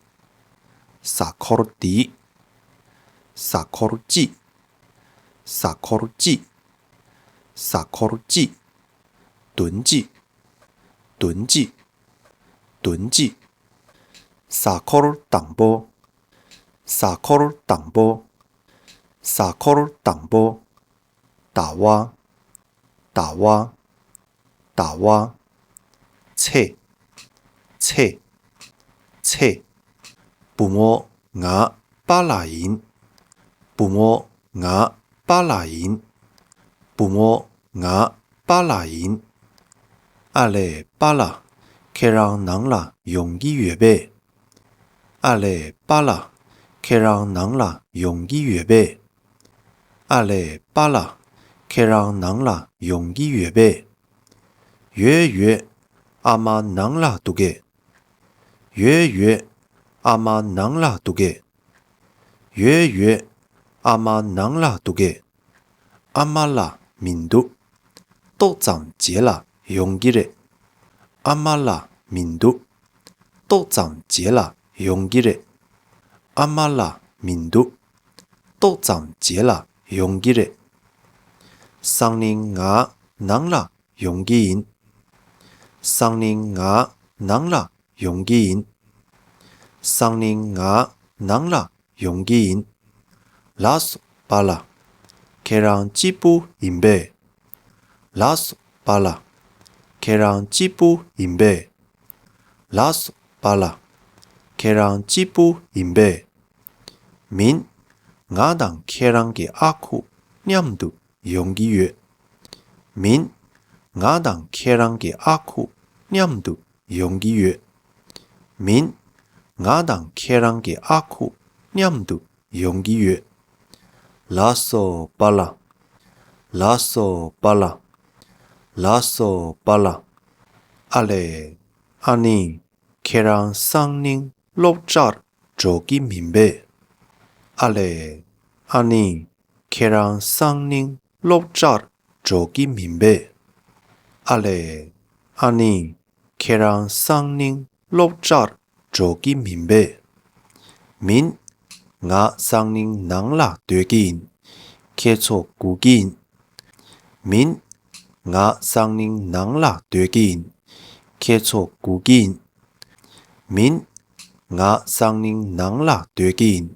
གཟའ་འཁོར་འདི། གཟའ་འཁོར་གཅིག་གཟའ་འཁོར་གཅིག་གཟའ་འཁོར་གཅིག་བདུན་གཅིག་བདུན་གཅིག་བདུན་གཅིག་གཟའ་འཁོར་དང་པོ། གཟའ་འཁོར་དང་པོ། གཟའ་འཁོར་དང་པོ། ཟླ་བ། ཟླ་བ། ཟླ་བ། ཚེས། ཚེས། ཚེས། བུ་མོ་ང་པཱ་ལགས་ཡིན། བུ་མོ་ང་པཱ་ལགས་ཡིན། བུ་མོ་ང་པཱ་ལགས་ཡིན། ཨ་ལས་པཱ་ལགས། ཁྱེད་རང་ནང་ལ་ཡོང་གི་ཡོད་པས། ཨ་ལས་པཱ་ལགས། ཁྱེད་རང་ནང་ལ་ཡོང་གི་ཡོད་པས། ཨ་ལས་པཱ་ལགས། ཁྱེད་རང་ནང་ལ་ཡོང་གི་ཡོད་པས། ཡོད་ཡོད། ཨ་མ་ནང་ལ་འདུག་གས། ཡོད་ཡོད། ཨ་མ་ནང་ལ་འདུག་གས། ཡོད་ཡོད། ཨ་མ་ནང་ལ་འདུག་གས། ཨ་མ་ལགས་མི་འདུག་ཏོག་ཙམ་རྗེས་ལ་ཡོང་གི་རེད། ཨ་མ་ལགས་མི་འདུག་ཏོག་ཙམ་རྗེས་ལ་ཡོང་གི་རེད། ཨ་མ་ལགས་མི་འདུག་ཏོག་ཙམ་རྗེས་ལ་ཡོང་གི་རེད། སང་ཉིན་ང་ནང་ལ་ཡོང་གི་ཡིན། སང་ཉིན་ང་ནང་ལ་ཡོང་གི་ཡིན། སང་ཉིན་ང་ནང་ལ་ཡོང་གི་ཡིན། ལགས་སོ་པཱ་ལགས། ཁྱེད་རང་གཅིག་པུ་ཡིན་པས། ལགས་སོ་པཱ་ལགས། ཁྱེད་རང་གཅིག་པུ་ཡིན་པས། ལགས་སོ་པཱ་ལགས། ཁྱེད་རང་གཅིག་པུ་ཡིན་པས། མིན། ང་དང་ཁྱེད་རང་གི་ཨ་ཁུ་མཉམ་དུ་ཡོང་གི་ཡོད། མིན། ང་དང་ཁྱེད་རང་གི་ཨ་ཁུ་མཉམ་དུ་ཡོང་གི་ཡོད། མིན། ང་དང་ཁྱེད་རང་གི་ཨ་ཁུ་མཉམ་དུ་ཡོང་གི་ཡོད། ལགས་སོ་པཱ་ལགས། ལགས་སོ་པཱ་ལགས། ལགས་སོ་པཱ་ལགས། ཨ་ལས། ཨ་ནི། ཁྱེད་རང་སང་ཉིན་སློབ་གྲྭར་འགྲོ་གི་མིན་པས། ཨ་ལས། ཨ་ནི། ཁྱེད་རང་སང་ཉིན་སློབ་གྲྭར་འགྲོ་གི་མིན་པས། ཨ་ལས། ཨ་ནི། ཁྱེད་རང་སང་ཉིན་སློབ་གྲྭར་འགྲོ་གི་མིན་པས། མིན། ང་སང་ཉིན་ནང་ལ་སྡོད་ཀྱི་ཡིན། ཁྱེད་ཚོ་སྒུག་གི་ཡིན། མིན། ང་སང་ཉིན་ནང་ལ་སྡོད་ཀྱི་ཡིན། ཁྱེད་ཚོ་སྒུག་གི་ཡིན། མིན། ང་སང་ཉིན་ནང་ལ་སྡོད་ཀྱི་ཡིན།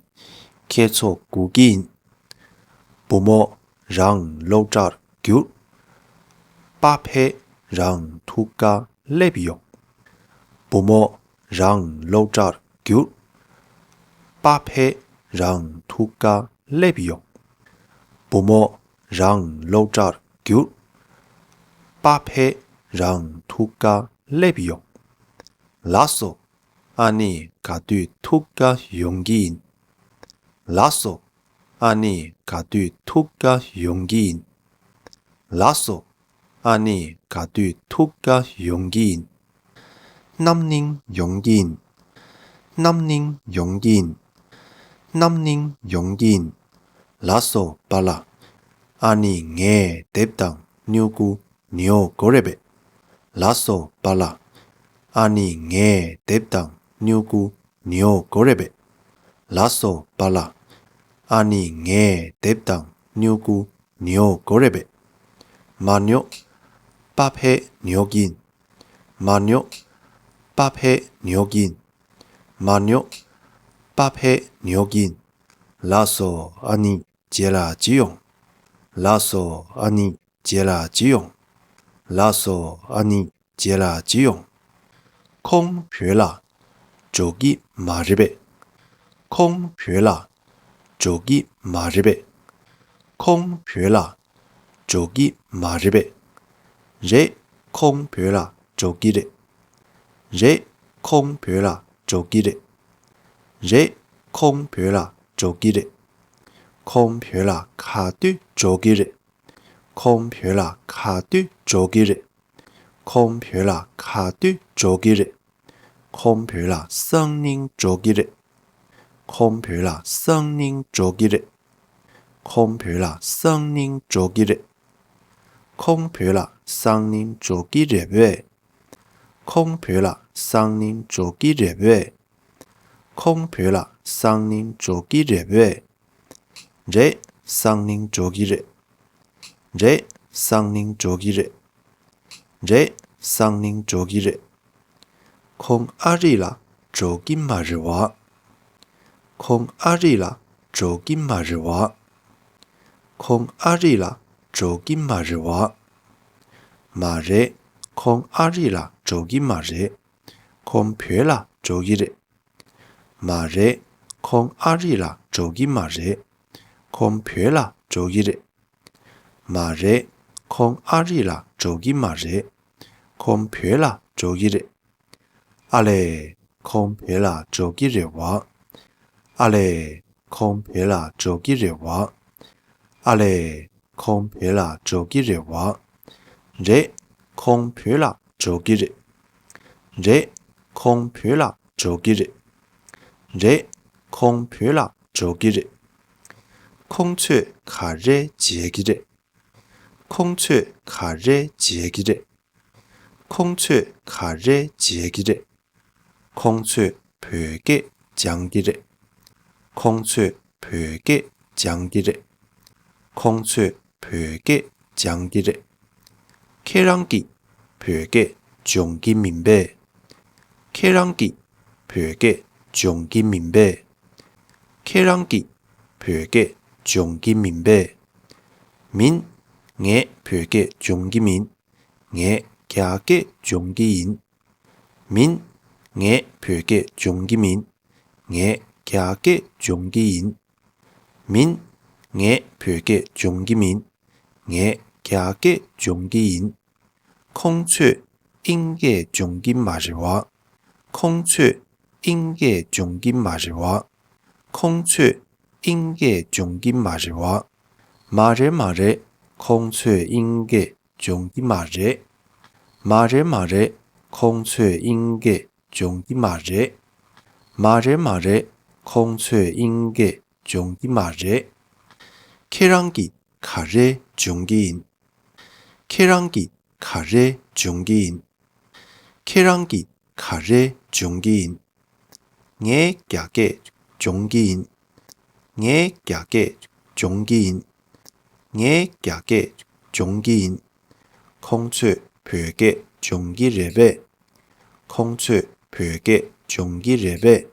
ཁྱེད་ཚོ་སྒུག་གི་ཡིན། བུ་མོ་རང་སློབ་གྲྭར་རྒྱུགས། པཱ་ཕས་རང་ཐུག་ག་སླེབས་ཡོང་། བུ་མོ་རང་སློབ་གྲྭར་རྒྱུགས། པཱ་ཕས་རང་ཐུག་ག་སླེབས་ཡོང་། བུ་མོ་རང་སློབ་གྲྭར་རྒྱུགས། པཱ་ཕས་རང་ཐུག་ག་སླེབས་ཡོང་། ལགས་སོ། ཨ་ནི་ག་དུས་ཐུག་ག་ཡོང་གི་ཡིན། ལགས་སོ། ཨ་ནི་ག་དུས་ཐུག་ག་ཡོང་གི་ཡིན། ལགས་སོ། ཨ་ནི་ག་དུས་ཐུག་ག་ཡོང་གི་ཡིན། ནམ་ནིང་ཡོང་གི་ཡིན། ནམ་ནིང་ཡོང་གི་ཡིན། ནམ་ནིང་ཡོང་གི་ཡིན། ལགས་སོ་པཱ་ལགས། ཨ་ནི་ངས་དེབ་དང་སྨྱུ་གུ་ཉོ་དགོས་རེད་པས། ལགས་སོ་པཱ་ལགས། ཨ་ནི་ངས་དེབ་དང་སྨྱུ་གུ་ཉོ་དགོས་རེད་པས། ལགས་སོ་པཱ་ལགས། ཨ་ནི་ངས་དེབ་དང་སྨྱུ་གུ་ཉོ་དགོས་རེད་པས། མ་ཉོ། པཱ་ཕས་ཉོ་གིན། མ་ཉོ། པཱ་ཕས་ཉོ་གིན། མ་ཉོ། པཱ་ཕས་ཉོ་གིན། ལགས་སོ་ཨ་ནི་རྗེས་ལ་ཅི་ཡོང་། ལགས་སོ་ཨ་ནི་རྗེས་ལ་ཅི་ཡོང་། ལགས་སོ་ཨ་ནི་རྗེས་ལ་ཅི་ཡོང་། ཁོང་བོད་ལ་འགྲོ་གི་མ་རེད་པས། ཁོང་བོད་ལ་འགྲོ་གི་མ་རེད་པས། ཁོང་བོད་ལ་འགྲོ་གི་མ་རེད་པས། རེད། ཁོང་བོད་ལ་འགྲོ་གི་རེད། རེད། ཁོང་བོད་ལ་འགྲོ་གི་རེད། རེད། ཁོང་བོད་ལ་འགྲོ་གི་རེད། ཁོང་བོད་ལ་ག་དུས་འགྲོ་གི་རེད། ཁོང་བོད་ལ་ག་དུས་འགྲོ་གི་རེད། ཁོང་བོད་ལ་ག་དུས་འགྲོ་གི་རེད། ཁོང་བོད་ལ་སང་ཉིན་འགྲོ་གི་རེད། ཁོང་བོད་ལ་སང་ཉིན་འགྲོ་གི་རེད། ཁོང་བོད་ལ་སང་ཉིན་འགྲོ་གི་རེད། ཁོང་བོད་ལ་སང་ཉིན་འགྲོ་གི་རེད་པས། ཁོང་བོད་ལ་སང་ཉིན་འགྲོ་གི་རེད་པས། ཁོང་བོད་ལ་སང་ཉིན་འགྲོ་གི་རེད་པས། རེད། སང་ཉིན་འགྲོ་གི་རེད། རེད། སང་ཉིན་འགྲོ་གི་རེད། རེད། སང་ཉིན་འགྲོ་གི་རེད། ཁོང་ཨ་རི་ལ་འགྲོ་གི་མ་རེད་བ། ཁོང་ཨ་རི་ལ་འགྲོ་གི་མ་རེད་བ། ཁོང་ཨ་རི་ལ་འགྲོ་གི་མ་རེད་བ། མ་རེད། ཁོང་ཨ་རི་ལ་འགྲོ་གི་མ་རེད། ཁོང་བོད་ལ་འགྲོ་གི་རེད། མ་རེད། ཁོང་ཨ་རི་ལ་འགྲོ་གི་མ་རེད། ཁོང་བོད་ལ་འགྲོ་གི་རེད། མ་རེད། ཁོང་ཨ་རི་ལ་འགྲོ་གི་མ་རེད། ཁོང་བོད་ལ་འགྲོ་གི་རེད། ཨ་ལས། ཁོང་བོད་ལ་འགྲོ་གི་རེད་བ། ཨ་ལས། ཁོང་བོད་ལ་འགྲོ་གི་རེད་བ། ཨ་ལས། ཁོང་བོད་ལ་འགྲོ་གི་རེད་བ། རེད། ཁོང་བོད་ལ་འགྲོ་གི་རེད། རེད། ཁོང་བོད་ལ་འགྲོ་གི་རེད། རེད། ཁོང་བོད་ལ་འགྲོ་གི་རེད། ཁོང་ཚོས་ག་རེ་བྱེད་ཀྱི་རེད། ཁོང་ཚོས་ག་རེ་བྱེད་ཀྱི་རེད། ཁོང་ཚོས་ག་རེ་བྱེད་ཀྱི་རེད། ཁོང་ཚོས་བོད་སྐད་སྦྱང་གི་རེད། ཁོང་ཚོས་བོད་སྐད་སྦྱང་གི་རེད། ཁོང་ཚོས་བོད་སྐད་སྦྱང་གི་རེད། ཁྱེད་རང་གིས་བོད་སྐད་སྦྱོང་གི་མིན་པས། ཁྱེད་རང་གིས་བོད་སྐད་སྦྱོང་གི་མིན་པས། ཁྱེད་རང་གིས་བོད་སྐད་སྦྱོང་གི་མིན་པས། མིན། ངས་བོད་སྐད་སྦྱོང་གི་མིན། ངས་རྒྱ་སྐད་སྦྱོང་གི་ཡིན། མིན། ངས་བོད་སྐད་སྦྱོང་གི་མིན། ངས་རྒྱ་སྐད་སྦྱོང་གི་ཡིན། མིན། ངས་བོད་སྐད་སྦྱོང་གི་མིན། ངས་རྒྱ་སྐད་སྦྱོང་གི་ཡིན། ཁོང་ཚོས་དབྱིན་སྐད་སྦྱོང་གི་མ་རེད་བ། ཁོང་ཚོས་དབྱིན་སྐད་སྦྱོང་གི་མ་རེད་བ། ཁོང་ཚོས་དབྱིན་སྐད་སྦྱོང་གི་མ་རེད་བ། མ་རེད་མ་རེད། ཁོང་ཚོས་དབྱིན་སྐད་སྦྱོང་གི་མ་རེད། མ་རེད་མ་རེད། ཁོང་ཚོས་དབྱིན་སྐད་སྦྱོང་གི་མ་རེད། མ་རེད་མ་རེད། ཁོང་ཚོས་དབྱིན་སྐད་སྦྱོང་གི་མ་རེད། ཁྱེད་རང་གིས་ག་རེ་སྦྱོང་གི་ཡིན། ཁྱེད་རང་གིས་ག་རེ་སྦྱོང་གི་ཡིན། ཁྱེད་རང་གིས་ག་རེ་སྦྱོང་གི་ཡིན། ངས་རྒྱ་སྐད་སྦྱོང་གི་ཡིན། ངས་རྒྱ་སྐད་སྦྱོང་གི་ཡིན། ངས་རྒྱ་སྐད་སྦྱོང་གི་ཡིན། ཁོང་ཚོས་བོད་སྐད་སྦྱོང་གི་རེད་པས། ཁོང་ཚོས་བོད་སྐད་སྦྱོང་གི་རེད་པས།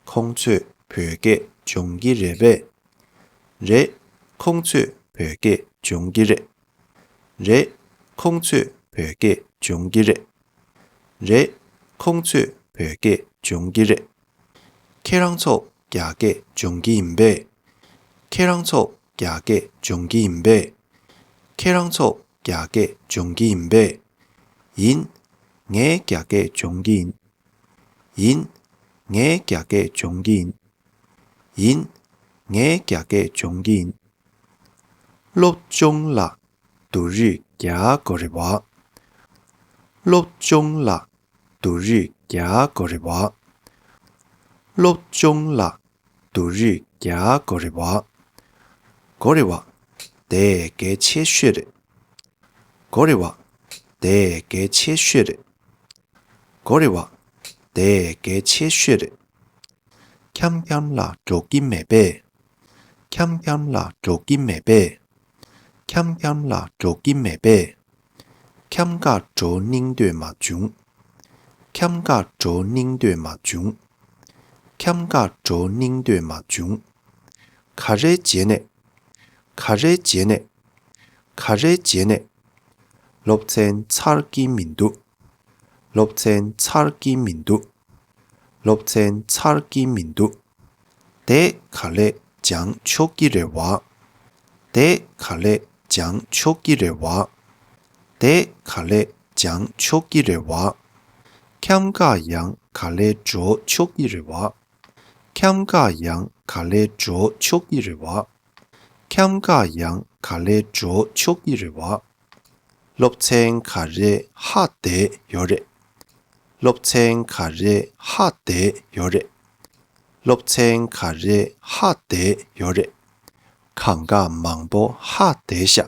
ཁོང་ཚོས་བོད་སྐད་སྦྱོང་གི་རེད་པས། རེད། ཁོང་ཚོས་བོད་སྐད་སྦྱོང་གི་རེད། རེད། ཁོང་ཚོས་བོད་སྐད་སྦྱོང་གི་རེད། རེད། ཁོང་ཚོས་བོད་སྐད་སྦྱོང་གི་རེད། ཁྱེད་རང་ཚོ་རྒྱ་སྐད་སྦྱོང་གི་ཡིན་པས། ཁྱེད་རང་ཚོ་རྒྱ་སྐད་སྦྱོང་གི་ཡིན་པས། ཁྱེད་རང་ཚོ་རྒྱ་སྐད་སྦྱོང་གི་ཡིན་པས། ཡིན། ངས་རྒྱ་སྐད་སྦྱོང་གི་ཡིན། ཡིན། ངས་རྒྱ་སྐད་སྦྱོང་གི་ཡིན། ཡིན། ངས་རྒྱ་སྐད་སྦྱོང་གི་ཡིན། སློབ་སྦྱོང་ལ་བསྡུར་རིས་རྒྱག་དགོས་རེད་བ། སློབ་སྦྱོང་ལ་བསྡུར་རིས་རྒྱག་དགོས་རེད་བ། སློབ་སྦྱོང་ལ་བསྡུར་རིས་རྒྱག་དགོས་རེད་བ། དགོས་རེད་བ། དེ་གལ་ཆེ་ཤོས་རེད། དགོས་རེད་བ། དེ་གལ་ཆེ་ཤོས་རེད། དགོས་རེད་བ། དེ་གལ་ཆེ་ཤོས་རེད། འཁྱམ་འཁྱམ་ལ་འགྲོ་གི་མེད་པས། འཁྱམ་འཁྱམ་ལ་འགྲོ་གི་མེད་པས། འཁྱམ་འཁྱམ་ལ་འགྲོ་གི་མེད་པས། འཁྱམ་ག་འགྲོ་སྙིང་འདོད་མ་བྱུང་། འཁྱམ་ག་འགྲོ་སྙིང་འདོད་མ་བྱུང་། འཁྱམ་ག་འགྲོ་སྙིང་འདོད་མ་བྱུང་། ག་རེ་བྱས་ནས། ག་རེ་བྱས་ནས། ག་རེ་བྱས་ནས། སློབ་ཚན་ཚར་གྱི་མི་འདུག་སློབ་ཚན་ཚར་གྱི་མི་འདུག་སློབ་ཚན་ཚར་གྱི་མི་འདུག་དེ་ག་ལེ་སྦྱང་ཆོག་གི་རེད་བ། དེ་ག་ལེ་སྦྱང་ཆོག་གི་རེད་བ། དེ་ག་ལེ་སྦྱང་ཆོག་གི་རེད་བ། འཁྱམ་ག་ཡང་ག་ལེ་འགྲོ་ཆོག་གི་རེད་བ། འཁྱམ་ག་ཡང་ག་ལེ་འགྲོ་ཆོག་གི་རེད་བ། འཁྱམ་ག་ཡང་ག་ལེ་འགྲོ་ཆོག་གི་རེད་བ། སློབ་ཚན་ག་རེ་ཧ་བསྡད་ཡོད་རེད། སློབ་ཚན་ག་རེ་ཧ་བསྡད་ཡོད་རེད། སློབ་ཚན་ག་རེ་ཧ་བསྡད་ཡོད་རེད། གང་ག་མང་པོ་ཧ་བསྡད་ཤག་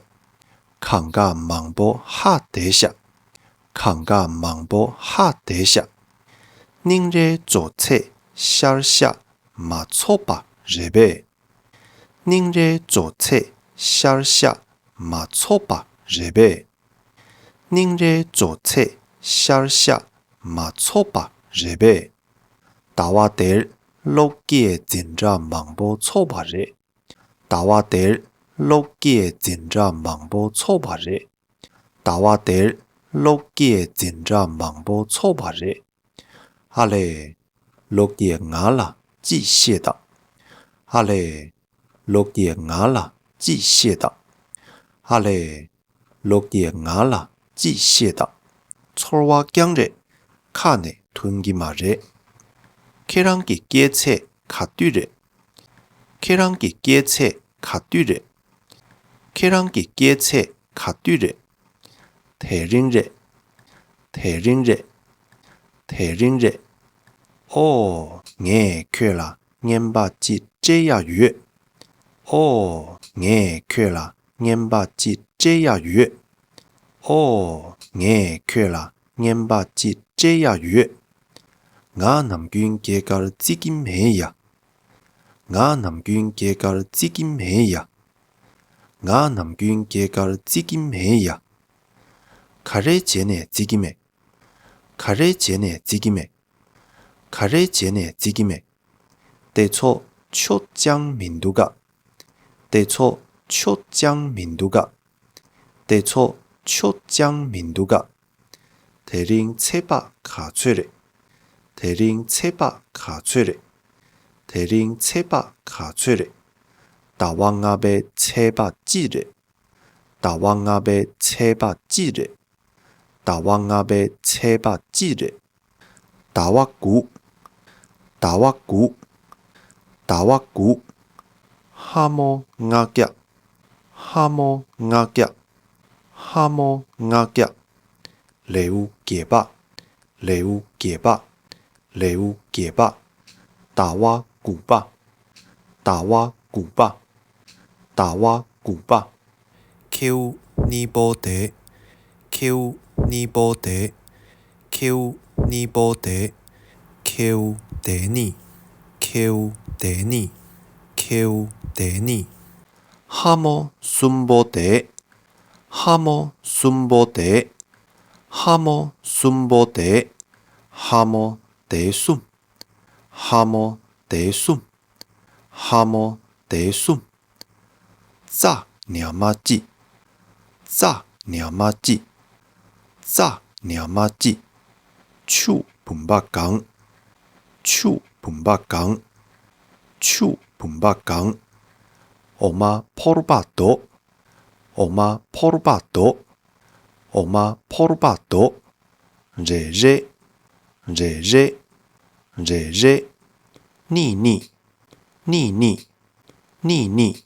གང་ག་མང་པོ་ཧ་བསྡད་ཤག་གང་ག་མང་པོ་ཧ་བསྡད་ཤག་སྙིང་རལ་གཙོ་ཚད་ཤར་ཤག་མ་ཚོགས་པ་རེད་པས། སྙིང་རལ་རྫོགས་ཚད་ཤར་ཤག་མ་ཚོགས་པ་རེད་པས། སྙིང་རལ་རྫོགས་ཚད་ཤར་ཤག་མ་ཚོགས་པ་རེད་པས། ཟླ་བ་དེར་གློག་སྐས་འཛིན་གྲྭ་མང་པོ་ཚོགས་པ་རེད། ཟླ་བ་དེར་གློག་སྐས་འཛིན་གྲྭ་མང་པོ་ཚོགས་པ་རེད། ཟླ་བ་དེར་གློག་སྐས་འཛིན་གྲྭ་མང་པོ་ཚོགས་པ་རེད། ཨ་ལས། གློག་སྐས་ང་ལ་ཅིག་བཤད་དང་། ཨ་ལས། གློག་སྐས་ང་ལ་ཅིག་བཤད་དང་། ཨ་ལས། གློག་སྐས་ང་ལ་ཅིག་བཤད་དང་། ཚོར་བ་རྐྱང་རེད། ཁ་ནས་ཐོན་གྱི་མ་རེད། ཁྱེད་རང་གི་སྐྱེས་ཚེས་ག་དུས་རེད། ཁྱེད་རང་གི་སྐྱེས་ཚེས་ག་དུས་རེད། ཁྱེད་རང་གི་སྐྱེས་ཚེས་ག་དུས་རེད། དེ་རིང་རེད། དེ་རིང་རེད། དེ་རིང་རེད། ཨོ། ངས་ཁྱོད་ལ་རྔན་པ་གཅིག་སྤྲད་ཡག་ཡོད། ཨོ། ངས་ཁྱོད་ལ་རྔན་པ་གཅིག་སྤྲད་ཡག་ཡོད། ཨོ། ངས་ཁྱོད་ལ་རྔན་པ་གཅིག་སྤྲད་ཡག་ཡོད། ང་ནམ་རྒྱུན་སྐྱེས་སྐར་བརྩི་གི་མེད་ཡ། ང་ནམ་རྒྱུན་སྐྱེས་སྐར་བརྩི་གི་མེད་ཡ། ང་ནམ་རྒྱུན་སྐྱེས་སྐར་བརྩི་གི་མེད་ཡ། ག་རེ་བྱས་ནས་བརྩི་གི་མེད། ག་རེ་བྱས་ནས་བརྩི་གི་མེད། ག་རེ་བྱས་ནས་བརྩི་གི་མེད། དེ་ཚོ་ཆོ་ཅང་མི་འདུག་ག་དེ་ཚོ་ཆོ་ཅང་མི་འདུག་ག་དེ་ཚོ་ཆོ་ཅང་མི་འདུག་ག་དེ་རིང་ཚེས་པ་ག་ཚོད་རེད། དེ་རིང་ཚེས་པ་ག་ཚོད་རེད། དེ་རིང་ཚེས་པ་ག་ཚོད་རེད། ཟླ་བ་ལྔ་པའི་ཚེས་པ་གཅིག་རེད། ཟླ་བ་ལྔ་པའི་ཚེས་པ་གཅིག་རེད། ཟླ་བ་ལྔ་པའི་ཚེས་པ་གཅིག་རེད། ཟླ་བ་དགུ། ཟླ་བ་དགུ། ཟླ་བ་དགུ། ལྷ་མོ་ལྔ་བརྒྱ། ལྷ་མོ་ལྔ་བརྒྱ། ལྷ་མོ་ལྔ་བརྒྱ། ལེའུ་བརྒྱད་པ། ལེའུ་བརྒྱད་པ། ལེའུ་བརྒྱད་པ། ཟླ་བ་དགུ་པ། ཟླ་བ་དགུ་པ། ཟླ་བ་དགུ་པ། ཁྱེའུ་གཉིས་པོ་དེ། ཁྱེའུ་གཉིས་པོ་དེ། ཁྱེའུ་གཉིས་པོ་དེ། ཁྱེའུ་དེ་གཉིས། ཁྱེའུ་དེ་གཉིས། ཁྱེའུ་དེ་གཉིས། ལྷ་མོ་གསུམ་པོ་དེ། ལྷ་མོ་གསུམ་པོ་དེ། ལྷ་མོ་གསུམ་པོ་དེ། ལྷ་མོ་དེ་གསུམ། ལྷ་མོ་དེ་གསུམ། ལྷ་མོ་དེ་གསུམ། རྩྭ་ཉག་མ་གཅིག་རྩྭ་ཉག་མ་གཅིག་རྩྭ་ཉག་མ་གཅིག་ཆུ་བུམ་པ་གང་། ཆུ་བུམ་པ་གང་། ཆུ་བུམ་པ་གང་། འོ་མ་ཕོར་པ་དོ། འོ་མ་ཕོར་པ་དོ། འོ་མ་ཕོར་པ་དོ། རེ་རེ། རེ་རེ། རེ་རེ། གཉིས་གཉིས། གཉིས་གཉིས། གཉིས་གཉིས།